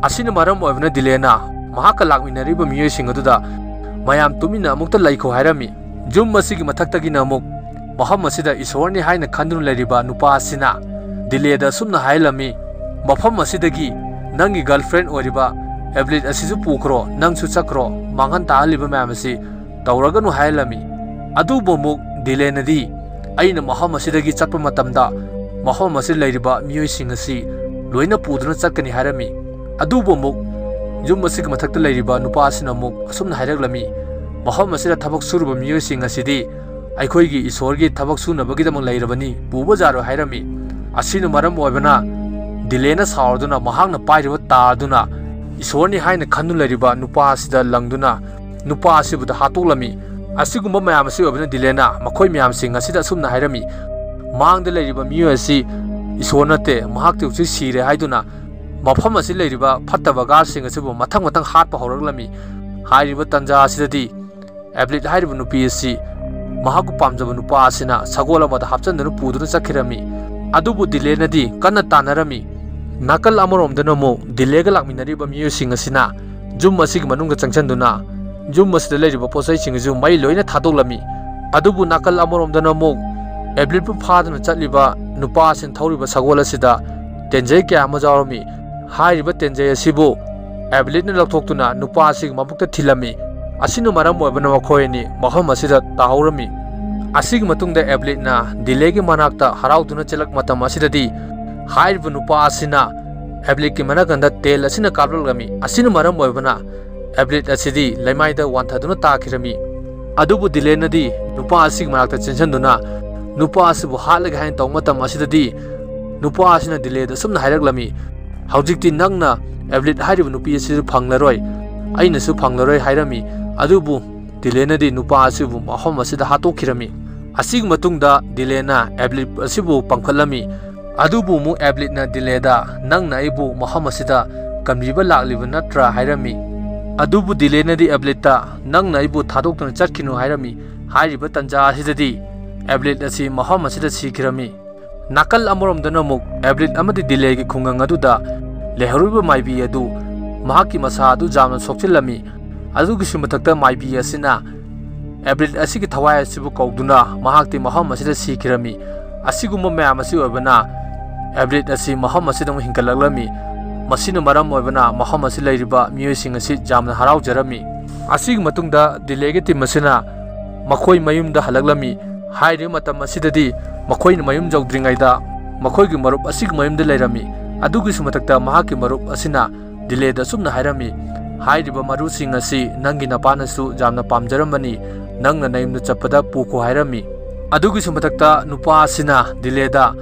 ꯑꯁꯤꯅ ꯃꯔꯝ ꯑꯣꯏꯕꯅ ꯗꯤꯂꯦꯅ ꯃꯍꯥꯛꯀ ꯂꯥꯛꯃꯤꯟꯅꯔꯤꯕ ꯃꯤꯑꯣꯏꯁꯤꯡ ꯑꯗꯨꯗ ꯃꯌꯥꯝ ꯇꯨꯃꯤꯟꯅ ꯑꯃꯨꯛꯇ ꯂꯩꯈꯣ ꯍꯥꯏꯔꯝꯃꯤ꯫ ꯌꯨꯝ ꯑꯁꯤꯒꯤ ꯃꯊꯛꯇꯒꯤꯅ ꯑꯃꯨꯛ ꯃꯐꯝ ꯑꯁꯤꯗ ꯏꯁꯣꯔꯅꯤ ꯍꯥꯏꯅ ꯈꯟꯗꯨꯅ ꯂꯩꯔꯤꯕ ꯅꯨꯄꯥ ꯑꯁꯤꯅ ꯗꯤꯂꯦꯗ ꯑꯁꯨꯝꯅ ꯍꯥꯏꯍꯜꯂꯝꯃꯤ, "ꯃꯐꯝ ꯑꯁꯤꯗꯒꯤ ꯅꯪꯒꯤ ꯒꯔꯜꯐ꯭ꯔꯦꯟ ꯑꯣꯏꯔꯤꯕ ꯑꯦꯕ꯭ꯂꯤꯠ ꯑꯁꯤꯁꯨ ꯄꯨꯈ꯭ꯔꯣ, ꯅꯪꯁꯨ ꯆꯠꯈ꯭ꯔꯣ, ꯃꯥꯡꯍꯟ ꯇꯥꯍꯜꯂꯤꯕ ꯃꯌꯥꯝ ꯑꯁꯤ ꯇꯧꯔꯒꯅꯨ" ꯍꯥꯏꯍꯜꯂꯝꯃꯤ꯫ ꯑꯗꯨꯕꯨ ꯑꯃꯨꯛ ꯗꯤꯂꯦꯅꯗꯤ, "ꯑꯩꯅ ꯃꯐꯝ ꯑꯁꯤꯗꯒꯤ ꯆꯠꯄ ꯃꯇꯝꯗ ꯃꯐꯝ ꯑꯁꯤꯗ ꯂꯩꯔꯤꯕ ꯃꯤꯑꯣꯏꯁꯤꯡ ꯑꯁꯤ ꯂꯣꯏꯅ ꯄꯨꯗꯨꯅ ꯆꯠꯀꯅꯤ" ꯍꯥꯏꯔꯝꯃꯤ꯫ ꯑꯗꯨꯕꯨ ꯑꯃꯨꯛ ꯌꯨꯝ ꯑꯁꯤꯒꯤ ꯃꯊꯛꯇ ꯂꯩꯔꯤꯕ ꯅꯨꯄꯥ ꯑꯁꯤꯅ ꯑꯃꯨꯛ ꯑꯁꯨꯝꯅ ꯍꯥꯏꯔꯛꯂꯝꯃꯤ, "ꯃꯐꯝ ꯑꯁꯤꯗ ꯊꯕꯛ ꯁꯨꯔꯤꯕ ꯃꯤꯑꯣꯏꯁꯤꯡ ꯑꯁꯤꯗꯤ ꯑꯩꯈꯣꯏꯒꯤ ꯏꯁꯣꯔꯒꯤ ꯊꯕꯛ ꯁꯨꯅꯕꯒꯤꯗꯃꯛ ꯂꯩꯔꯕꯅꯤ, ꯄꯨꯕ ꯌꯥꯔꯣꯏ" ꯍꯥꯏꯔꯝꯃꯤ꯫ ꯑꯁꯤꯅ ꯃꯔꯝ ꯑꯣꯏꯕꯅ ꯗꯤꯂꯦꯅ ꯁꯥꯎꯔꯗꯨꯅ ꯃꯍꯥꯛꯅ ꯄꯥꯏꯔꯤꯕ ꯇꯥꯔꯗꯨꯅ ꯏꯁꯣꯔꯅꯤ ꯍꯥꯏꯅ ꯈꯟꯗꯨꯅ ꯂꯩꯔꯤꯕ ꯅꯨꯄꯥ ꯑꯁꯤꯗ ꯂꯪꯗꯨꯅ ꯅꯨꯄꯥ ꯑꯁꯤꯕꯨꯗ ꯍꯥꯠꯇꯣꯛꯂꯝꯃꯤ꯫ ꯑꯁꯤꯒꯨꯝꯕ ꯃꯌꯥꯝ ꯑꯁꯤ ꯑꯣꯏꯕꯅ ꯗꯤꯂꯦꯅ ꯃꯈꯣꯏ ꯃꯌꯥꯝꯁꯤꯡ ꯑꯁꯤꯗ ꯑꯁꯨꯝꯅ ꯍꯥꯏꯔꯝꯃꯤ, "ꯃꯥꯡꯗ ꯂꯩꯔꯤꯕ ꯃꯤꯑꯣꯏ ꯑꯁꯤ ꯏꯁꯣꯔ ꯅꯠꯇꯦ, ꯃꯍꯥꯛꯇꯤ ꯍꯧꯖꯤꯛ ꯁꯤꯔꯦ" ꯍꯥꯏꯗꯨꯅ ꯃꯐꯝ ꯑꯁꯤ ꯂꯩꯔꯤꯕ ꯐꯠꯇꯕ ꯒꯥꯔꯗꯁꯤꯡ ꯑꯁꯤꯕꯨ ꯃꯊꯪ ꯃꯊꯪ ꯍꯥꯠꯄ ꯍꯧꯔꯛꯂꯝꯃꯤ꯫ ꯍꯥꯏꯔꯤꯕ ꯇꯟꯖꯥ ꯑꯁꯤꯗꯗꯤ ꯑꯦꯕ꯭ꯂꯤꯠ ꯍꯥꯏꯔꯤꯕ ꯅꯨꯄꯤ ꯑꯁꯤ ꯃꯍꯥꯛꯄꯨ ꯄꯥꯝꯖꯕ ꯅꯨꯄꯥ ꯑꯁꯤꯅ ꯁꯒꯣꯜ ꯑꯃꯗ ꯍꯥꯞꯆꯤꯟꯗꯨꯅ ꯄꯨꯗꯨꯅ ꯆꯠꯈꯤꯔꯝꯃꯤ꯫ ꯑꯗꯨꯕꯨ ꯗꯤꯂꯦꯅꯗꯤ ꯀꯟꯅ ꯇꯥꯟꯅꯔꯝꯃꯤ꯫ ꯅꯥꯀꯜ ꯑꯃꯔꯣꯝꯗꯅ ꯑꯃꯨꯛ ꯗꯤꯂꯦꯒ ꯂꯥꯛꯃꯤꯟꯅꯔꯤꯕ ꯃꯤꯑꯣꯏꯁꯤꯡ ꯑꯁꯤꯅ ꯌꯨꯝ ꯑꯁꯤꯒꯤ ꯃꯅꯨꯡꯗ ꯆꯪꯁꯤꯟꯗꯨꯅ ꯌꯨꯝ ꯑꯁꯤꯗ ꯂꯩꯔꯤꯕ ꯄꯣꯠꯆꯩꯁꯤꯡ ꯑꯁꯤꯁꯨ ꯃꯩ ꯂꯣꯏꯅ ꯊꯥꯗꯣꯛꯂꯝꯃꯤ꯫ ꯑꯗꯨꯕꯨ ꯅꯥꯀꯜ ꯑꯃꯔꯣꯝꯗꯅ ꯑꯃꯨꯛ ꯑꯦꯕ꯭ꯂꯤꯠꯄꯨ ꯐꯥꯗꯨꯅ ꯆꯠꯂꯤꯕ ꯅꯨꯄꯥꯁꯤꯡ ꯊꯧꯔꯤꯕ ꯁꯒꯣꯜ ꯑꯁꯤꯗ ꯇꯦꯟꯖꯩ ꯀꯌꯥ ꯑꯃ ꯌꯥꯎꯔꯝꯃꯤ꯫ ꯍꯥꯏꯔꯤꯕ ꯇꯦꯟꯖꯩ ꯑꯁꯤꯕꯨ ꯑꯦꯕ꯭ꯂꯤꯠꯅ ꯂꯧꯊꯣꯛꯇꯨꯅ ꯅꯨꯄꯥ ꯑꯁꯤꯒꯤ ꯃꯕꯨꯛꯇ ꯊꯤꯜꯂꯝꯃꯤ꯫ ꯑꯁꯤꯅ ꯃꯔꯝ ꯑꯣꯏꯕꯅ ꯃꯈꯣꯏ ꯑꯅꯤ ꯃꯐꯝ ꯑꯁꯤꯗ ꯇꯥꯍꯧꯔꯝꯃꯤ꯫ ꯑꯁꯤꯒꯤ ꯃꯇꯨꯡꯗ ꯑꯦꯕ꯭ꯂꯤꯠꯅ ꯗꯤꯂꯦꯒꯤ ꯃꯅꯥꯛꯇ ꯍꯔꯥꯎꯗꯨꯅ ꯆꯦꯜꯂꯛꯄ ꯃꯇꯝ ꯑꯁꯤꯗꯗꯤ ꯍꯥꯏꯔꯤꯕ ꯅꯨꯄꯥ ꯑꯁꯤꯅ ꯑꯦꯕ꯭ꯂꯤꯠꯀꯤ ꯃꯅꯥꯀꯟꯗ ꯇꯦꯜ ꯑꯁꯤꯅ ꯀꯥꯞꯂꯛꯂꯝꯃꯤ꯫ ꯑꯁꯤꯅ ꯃꯔꯝ ꯑꯣꯏꯕꯅ ꯑꯦꯕ꯭ꯂꯤꯠ ꯑꯁꯤꯗꯤ ꯂꯩꯃꯥꯏꯗ ꯋꯥꯟꯊꯗꯨꯅ ꯇꯥꯈꯤꯔꯝꯃꯤ꯫ ꯑꯗꯨꯕꯨ ꯗꯤꯂꯦꯅꯗꯤ ꯅꯨꯄꯥ ꯑꯁꯤꯒꯤ ꯃꯅꯥꯛꯇ ꯆꯦꯟꯁꯤꯟꯗꯨꯅ ꯅꯨꯄꯥ ꯑꯁꯤꯕꯨ ꯍꯥꯠꯂꯒꯦ ꯍꯥꯏꯅ ꯇꯧꯕ ꯃꯇꯝ ꯑꯁꯤꯗꯗꯤ ꯅꯨꯄꯥ ꯑꯁꯤꯅ ꯗꯤꯂꯦꯗ ꯑꯁꯨꯝꯅ ꯍꯥꯏꯔꯛꯂꯝꯃꯤ, "ꯍꯧꯖꯤꯛꯇꯤ ꯅꯪꯅ ꯑꯦꯕ꯭ꯂꯤꯠ ꯍꯥꯏꯔꯤꯕ ꯅꯨꯄꯤ ꯑꯁꯤꯁꯨ ꯐꯪꯂꯔꯣꯏ, ꯑꯩꯅꯁꯨ ꯐꯪꯂꯔꯣꯏ" ꯍꯥꯏꯔꯝꯃꯤ꯫ ꯑꯗꯨꯕꯨ ꯗꯤꯂꯦꯅꯗꯤ ꯅꯨꯄꯥ ꯑꯁꯤꯕꯨ ꯃꯐꯝ ꯑꯁꯤꯗ ꯍꯥꯠꯇꯣꯛꯈꯤꯔꯝꯃꯤ꯫ ꯑꯁꯤꯒꯤ ꯃꯇꯨꯡꯗ ꯗꯤꯂꯦꯅ ꯑꯦꯕ꯭ꯂꯤꯠ ꯑꯁꯤꯕꯨ ꯄꯝꯈꯠꯂꯝꯃꯤ꯫ ꯑꯗꯨꯕꯨ ꯑꯃꯨꯛ ꯑꯦꯕ꯭ꯂꯤꯠꯅ ꯗꯤꯂꯦꯗ, "ꯅꯪꯅ ꯑꯩꯕꯨ ꯃꯐꯝ ꯑꯁꯤꯗ ꯀꯟꯕꯤꯕ ꯂꯥꯛꯂꯤꯕ ꯅꯠꯇ꯭ꯔꯥ?" ꯍꯥꯏꯔꯝꯃꯤ꯫ ꯑꯗꯨꯕꯨ ꯗꯤꯂꯦꯅꯗꯤ ꯑꯦꯕ꯭ꯂꯤꯠꯇ, "ꯅꯪꯅ ꯑꯩꯕꯨ ꯊꯥꯗꯣꯛꯇꯨꯅ ꯆꯠꯈꯤꯅꯨ" ꯍꯥꯏꯔꯝꯃꯤ꯫ ꯍꯥꯏꯔꯤꯕ ꯇꯟꯖꯥ ꯑꯁꯤꯗꯗꯤ ꯑꯦꯕ꯭ꯂꯤꯠ ꯑꯁꯤ ꯃꯐꯝ ꯑꯁꯤꯗ ꯁꯤꯈꯤꯔꯝꯃꯤ꯫ ꯅꯥꯀꯜ ꯑꯃꯔꯣꯝꯗꯅ ꯑꯃꯨꯛ ꯑꯦꯕ꯭ꯂꯤꯠ ꯑꯃꯗꯤ ꯗꯤꯂꯦꯒꯤ ꯈꯨꯡꯒꯪ ꯑꯗꯨꯗ ꯂꯩꯍꯧꯔꯤꯕ ꯃꯥꯏꯕꯤ ꯑꯗꯨ ꯃꯍꯥꯛꯀꯤ ꯃꯁꯥ ꯑꯗꯨ ꯌꯥꯝꯅ ꯁꯣꯛꯆꯤꯜꯂꯝꯃꯤ꯫ ꯑꯗꯨꯒꯤꯁꯨ ꯃꯊꯛꯇ ꯃꯥꯏꯕꯤ ꯑꯁꯤꯅ ꯑꯦꯕ꯭ꯂꯤꯠ ꯑꯁꯤꯒꯤ ꯊꯋꯥꯏ ꯑꯁꯤꯕꯨ ꯀꯧꯗꯨꯅ ꯃꯍꯥꯛꯇꯤ ꯃꯐꯝ ꯑꯁꯤꯗ ꯁꯤꯈꯤꯔꯝꯃꯤ꯫ ꯑꯁꯤꯒꯨꯝꯕ ꯃꯌꯥꯝ ꯑꯁꯤ ꯑꯣꯏꯕꯅ ꯑꯦꯕ꯭ꯂꯤꯠ ꯑꯁꯤ ꯃꯐꯝ ꯑꯁꯤꯗ ꯑꯃꯨꯛ ꯍꯤꯡꯒꯠꯂꯛꯂꯝꯃꯤ꯫ ꯃꯁꯤꯅ ꯃꯔꯝ ꯑꯣꯏꯕꯅ ꯃꯐꯝ ꯑꯁꯤ ꯂꯩꯔꯤꯕ ꯃꯤꯑꯣꯏꯁꯤꯡ ꯑꯁꯤ ꯌꯥꯝꯅ ꯍꯔꯥꯎꯖꯔꯝꯃꯤ꯫ ꯑꯁꯤꯒꯤ ꯃꯇꯨꯡꯗ ꯗꯤꯂꯦꯒꯤ ꯇꯤꯝ ꯑꯁꯤꯅ ꯃꯈꯣꯏ ꯃꯌꯨꯝꯗ ꯍꯜꯂꯛꯂꯝꯃꯤ꯫ ꯍꯥꯏꯔꯤꯕ ꯃꯇꯝ ꯑꯁꯤꯗꯗꯤ ꯃꯈꯣꯏꯅ ꯃꯌꯨꯝ ꯌꯧꯗ꯭ꯔꯤꯉꯩꯗ ꯃꯈꯣꯏꯒꯤ ꯃꯔꯨꯞ ꯑꯁꯤꯒꯤ ꯃꯌꯨꯝꯗ ꯂꯩꯔꯝꯃꯤ꯫ ꯑꯗꯨꯒꯤꯁꯨ ꯃꯊꯛꯇ ꯃꯍꯥꯛꯀꯤ ꯃꯔꯨꯞ ꯑꯁꯤꯅ ꯗꯤꯂꯦꯗ ꯑꯁꯨꯝꯅ ꯍꯥꯏꯔꯝꯃꯤ, "ꯍꯥꯏꯔꯤꯕ ꯃꯔꯨꯁꯤꯡ ꯑꯁꯤ ꯅꯪꯒꯤ ꯅꯄꯥꯅꯁꯨ ꯌꯥꯝꯅ ꯄꯥꯝꯖꯔꯝꯕꯅꯤ, ꯅꯪꯅ ꯅꯌꯨꯝꯗ ꯆꯠꯄꯗ ꯄꯨꯈꯣ" ꯍꯥꯏꯔꯝꯃꯤ꯫ ꯑꯗꯨꯒꯤꯁꯨ ꯃꯊꯛꯇ ꯅꯨꯄꯥ ꯑꯁꯤꯅ ꯗꯤꯂꯦꯗ,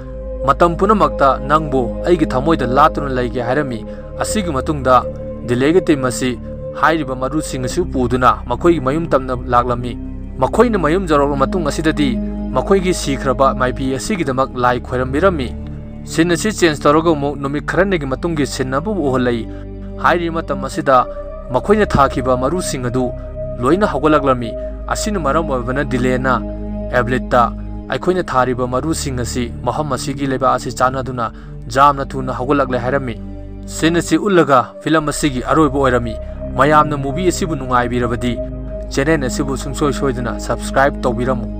"ꯃꯇꯝ ꯄꯨꯝꯅꯃꯛꯇ ꯅꯪꯕꯨ ꯑꯩꯒꯤ ꯊꯃꯣꯏꯗ ꯂꯥꯠꯇꯨꯅ ꯂꯩꯒꯦ" ꯍꯥꯏꯔꯝꯃꯤ꯫ ꯑꯁꯤꯒꯤ ꯃꯇꯨꯡꯗ ꯗꯤꯂꯦꯒꯤ ꯇꯤꯝ ꯑꯁꯤ ꯍꯥꯏꯔꯤꯕ ꯃꯔꯨꯁꯤꯡ ꯑꯁꯤ ꯄꯨꯗꯨꯅ ꯃꯈꯣꯏꯒꯤ ꯃꯌꯨꯝ ꯇꯝꯅ ꯂꯥꯛꯂꯝꯃꯤ꯫ ꯃꯈꯣꯏꯅ ꯃꯌꯨꯝ ꯌꯧꯔꯛꯂꯕ ꯃꯇꯨꯡ ꯑꯁꯤꯗꯗꯤ ꯃꯈꯣꯏꯒꯤ ꯁꯤꯈ꯭ꯔꯕ ꯃꯥꯏꯕꯤ ꯑꯁꯤꯒꯤꯗꯃꯛ ꯂꯥꯏ ꯈꯣꯏꯔꯝꯕꯤꯔꯝꯃꯤ꯫ ꯁꯤꯟ ꯑꯁꯤ ꯆꯦꯟꯖ ꯇꯧꯔꯒ ꯑꯃꯨꯛ ꯅꯨꯃꯤꯠ ꯈꯔꯅꯤꯒꯤ ꯃꯇꯨꯡꯒꯤ ꯁꯤꯟ ꯑꯃꯕꯨ ꯎꯍꯜꯂꯛꯏ꯫ ꯍꯥꯏꯔꯤꯕ ꯃꯇꯝ ꯑꯁꯤꯗ ꯃꯈꯣꯏꯅ ꯊꯥꯈꯤꯕ ꯃꯔꯨꯁꯤꯡ ꯑꯗꯨ ꯂꯣꯏꯅ ꯍꯧꯒꯠꯂꯛꯂꯝꯃꯤ꯫ ꯑꯁꯤꯅ ꯃꯔꯝ ꯑꯣꯏꯕꯅ ꯗꯤꯂꯦꯅ ꯑꯦꯕ꯭ꯂꯤꯠꯇ, "ꯑꯩꯈꯣꯏꯅ ꯊꯥꯔꯤꯕ ꯃꯔꯨꯁꯤꯡ ꯑꯁꯤ ꯃꯐꯝ ꯑꯁꯤꯒꯤ ꯂꯩꯕꯥꯛ ꯑꯁꯤ ꯆꯥꯟꯅꯗꯨꯅ ꯌꯥꯝꯅ ꯊꯨꯅ ꯍꯧꯒꯠꯂꯛꯂꯦ" ꯍꯥꯏꯔꯝꯃꯤ꯫ ꯁꯤꯟ ꯑꯁꯤ ꯎꯠꯂꯒ ꯐꯤꯂꯝ ꯑꯁꯤꯒꯤ ꯑꯔꯣꯏꯕ ꯑꯣꯏꯔꯝꯃꯤ꯫ ꯃꯌꯥꯝꯅ movie ꯑꯁꯤꯕꯨ ꯅꯨꯡꯉꯥꯏꯕꯤꯔꯕꯗꯤ channel ꯑꯁꯤꯕꯨ ꯁꯨꯡꯁꯣꯏ ꯁꯣꯏꯗꯅ subscribe ꯇꯧꯕꯤꯔꯝꯃꯨ꯫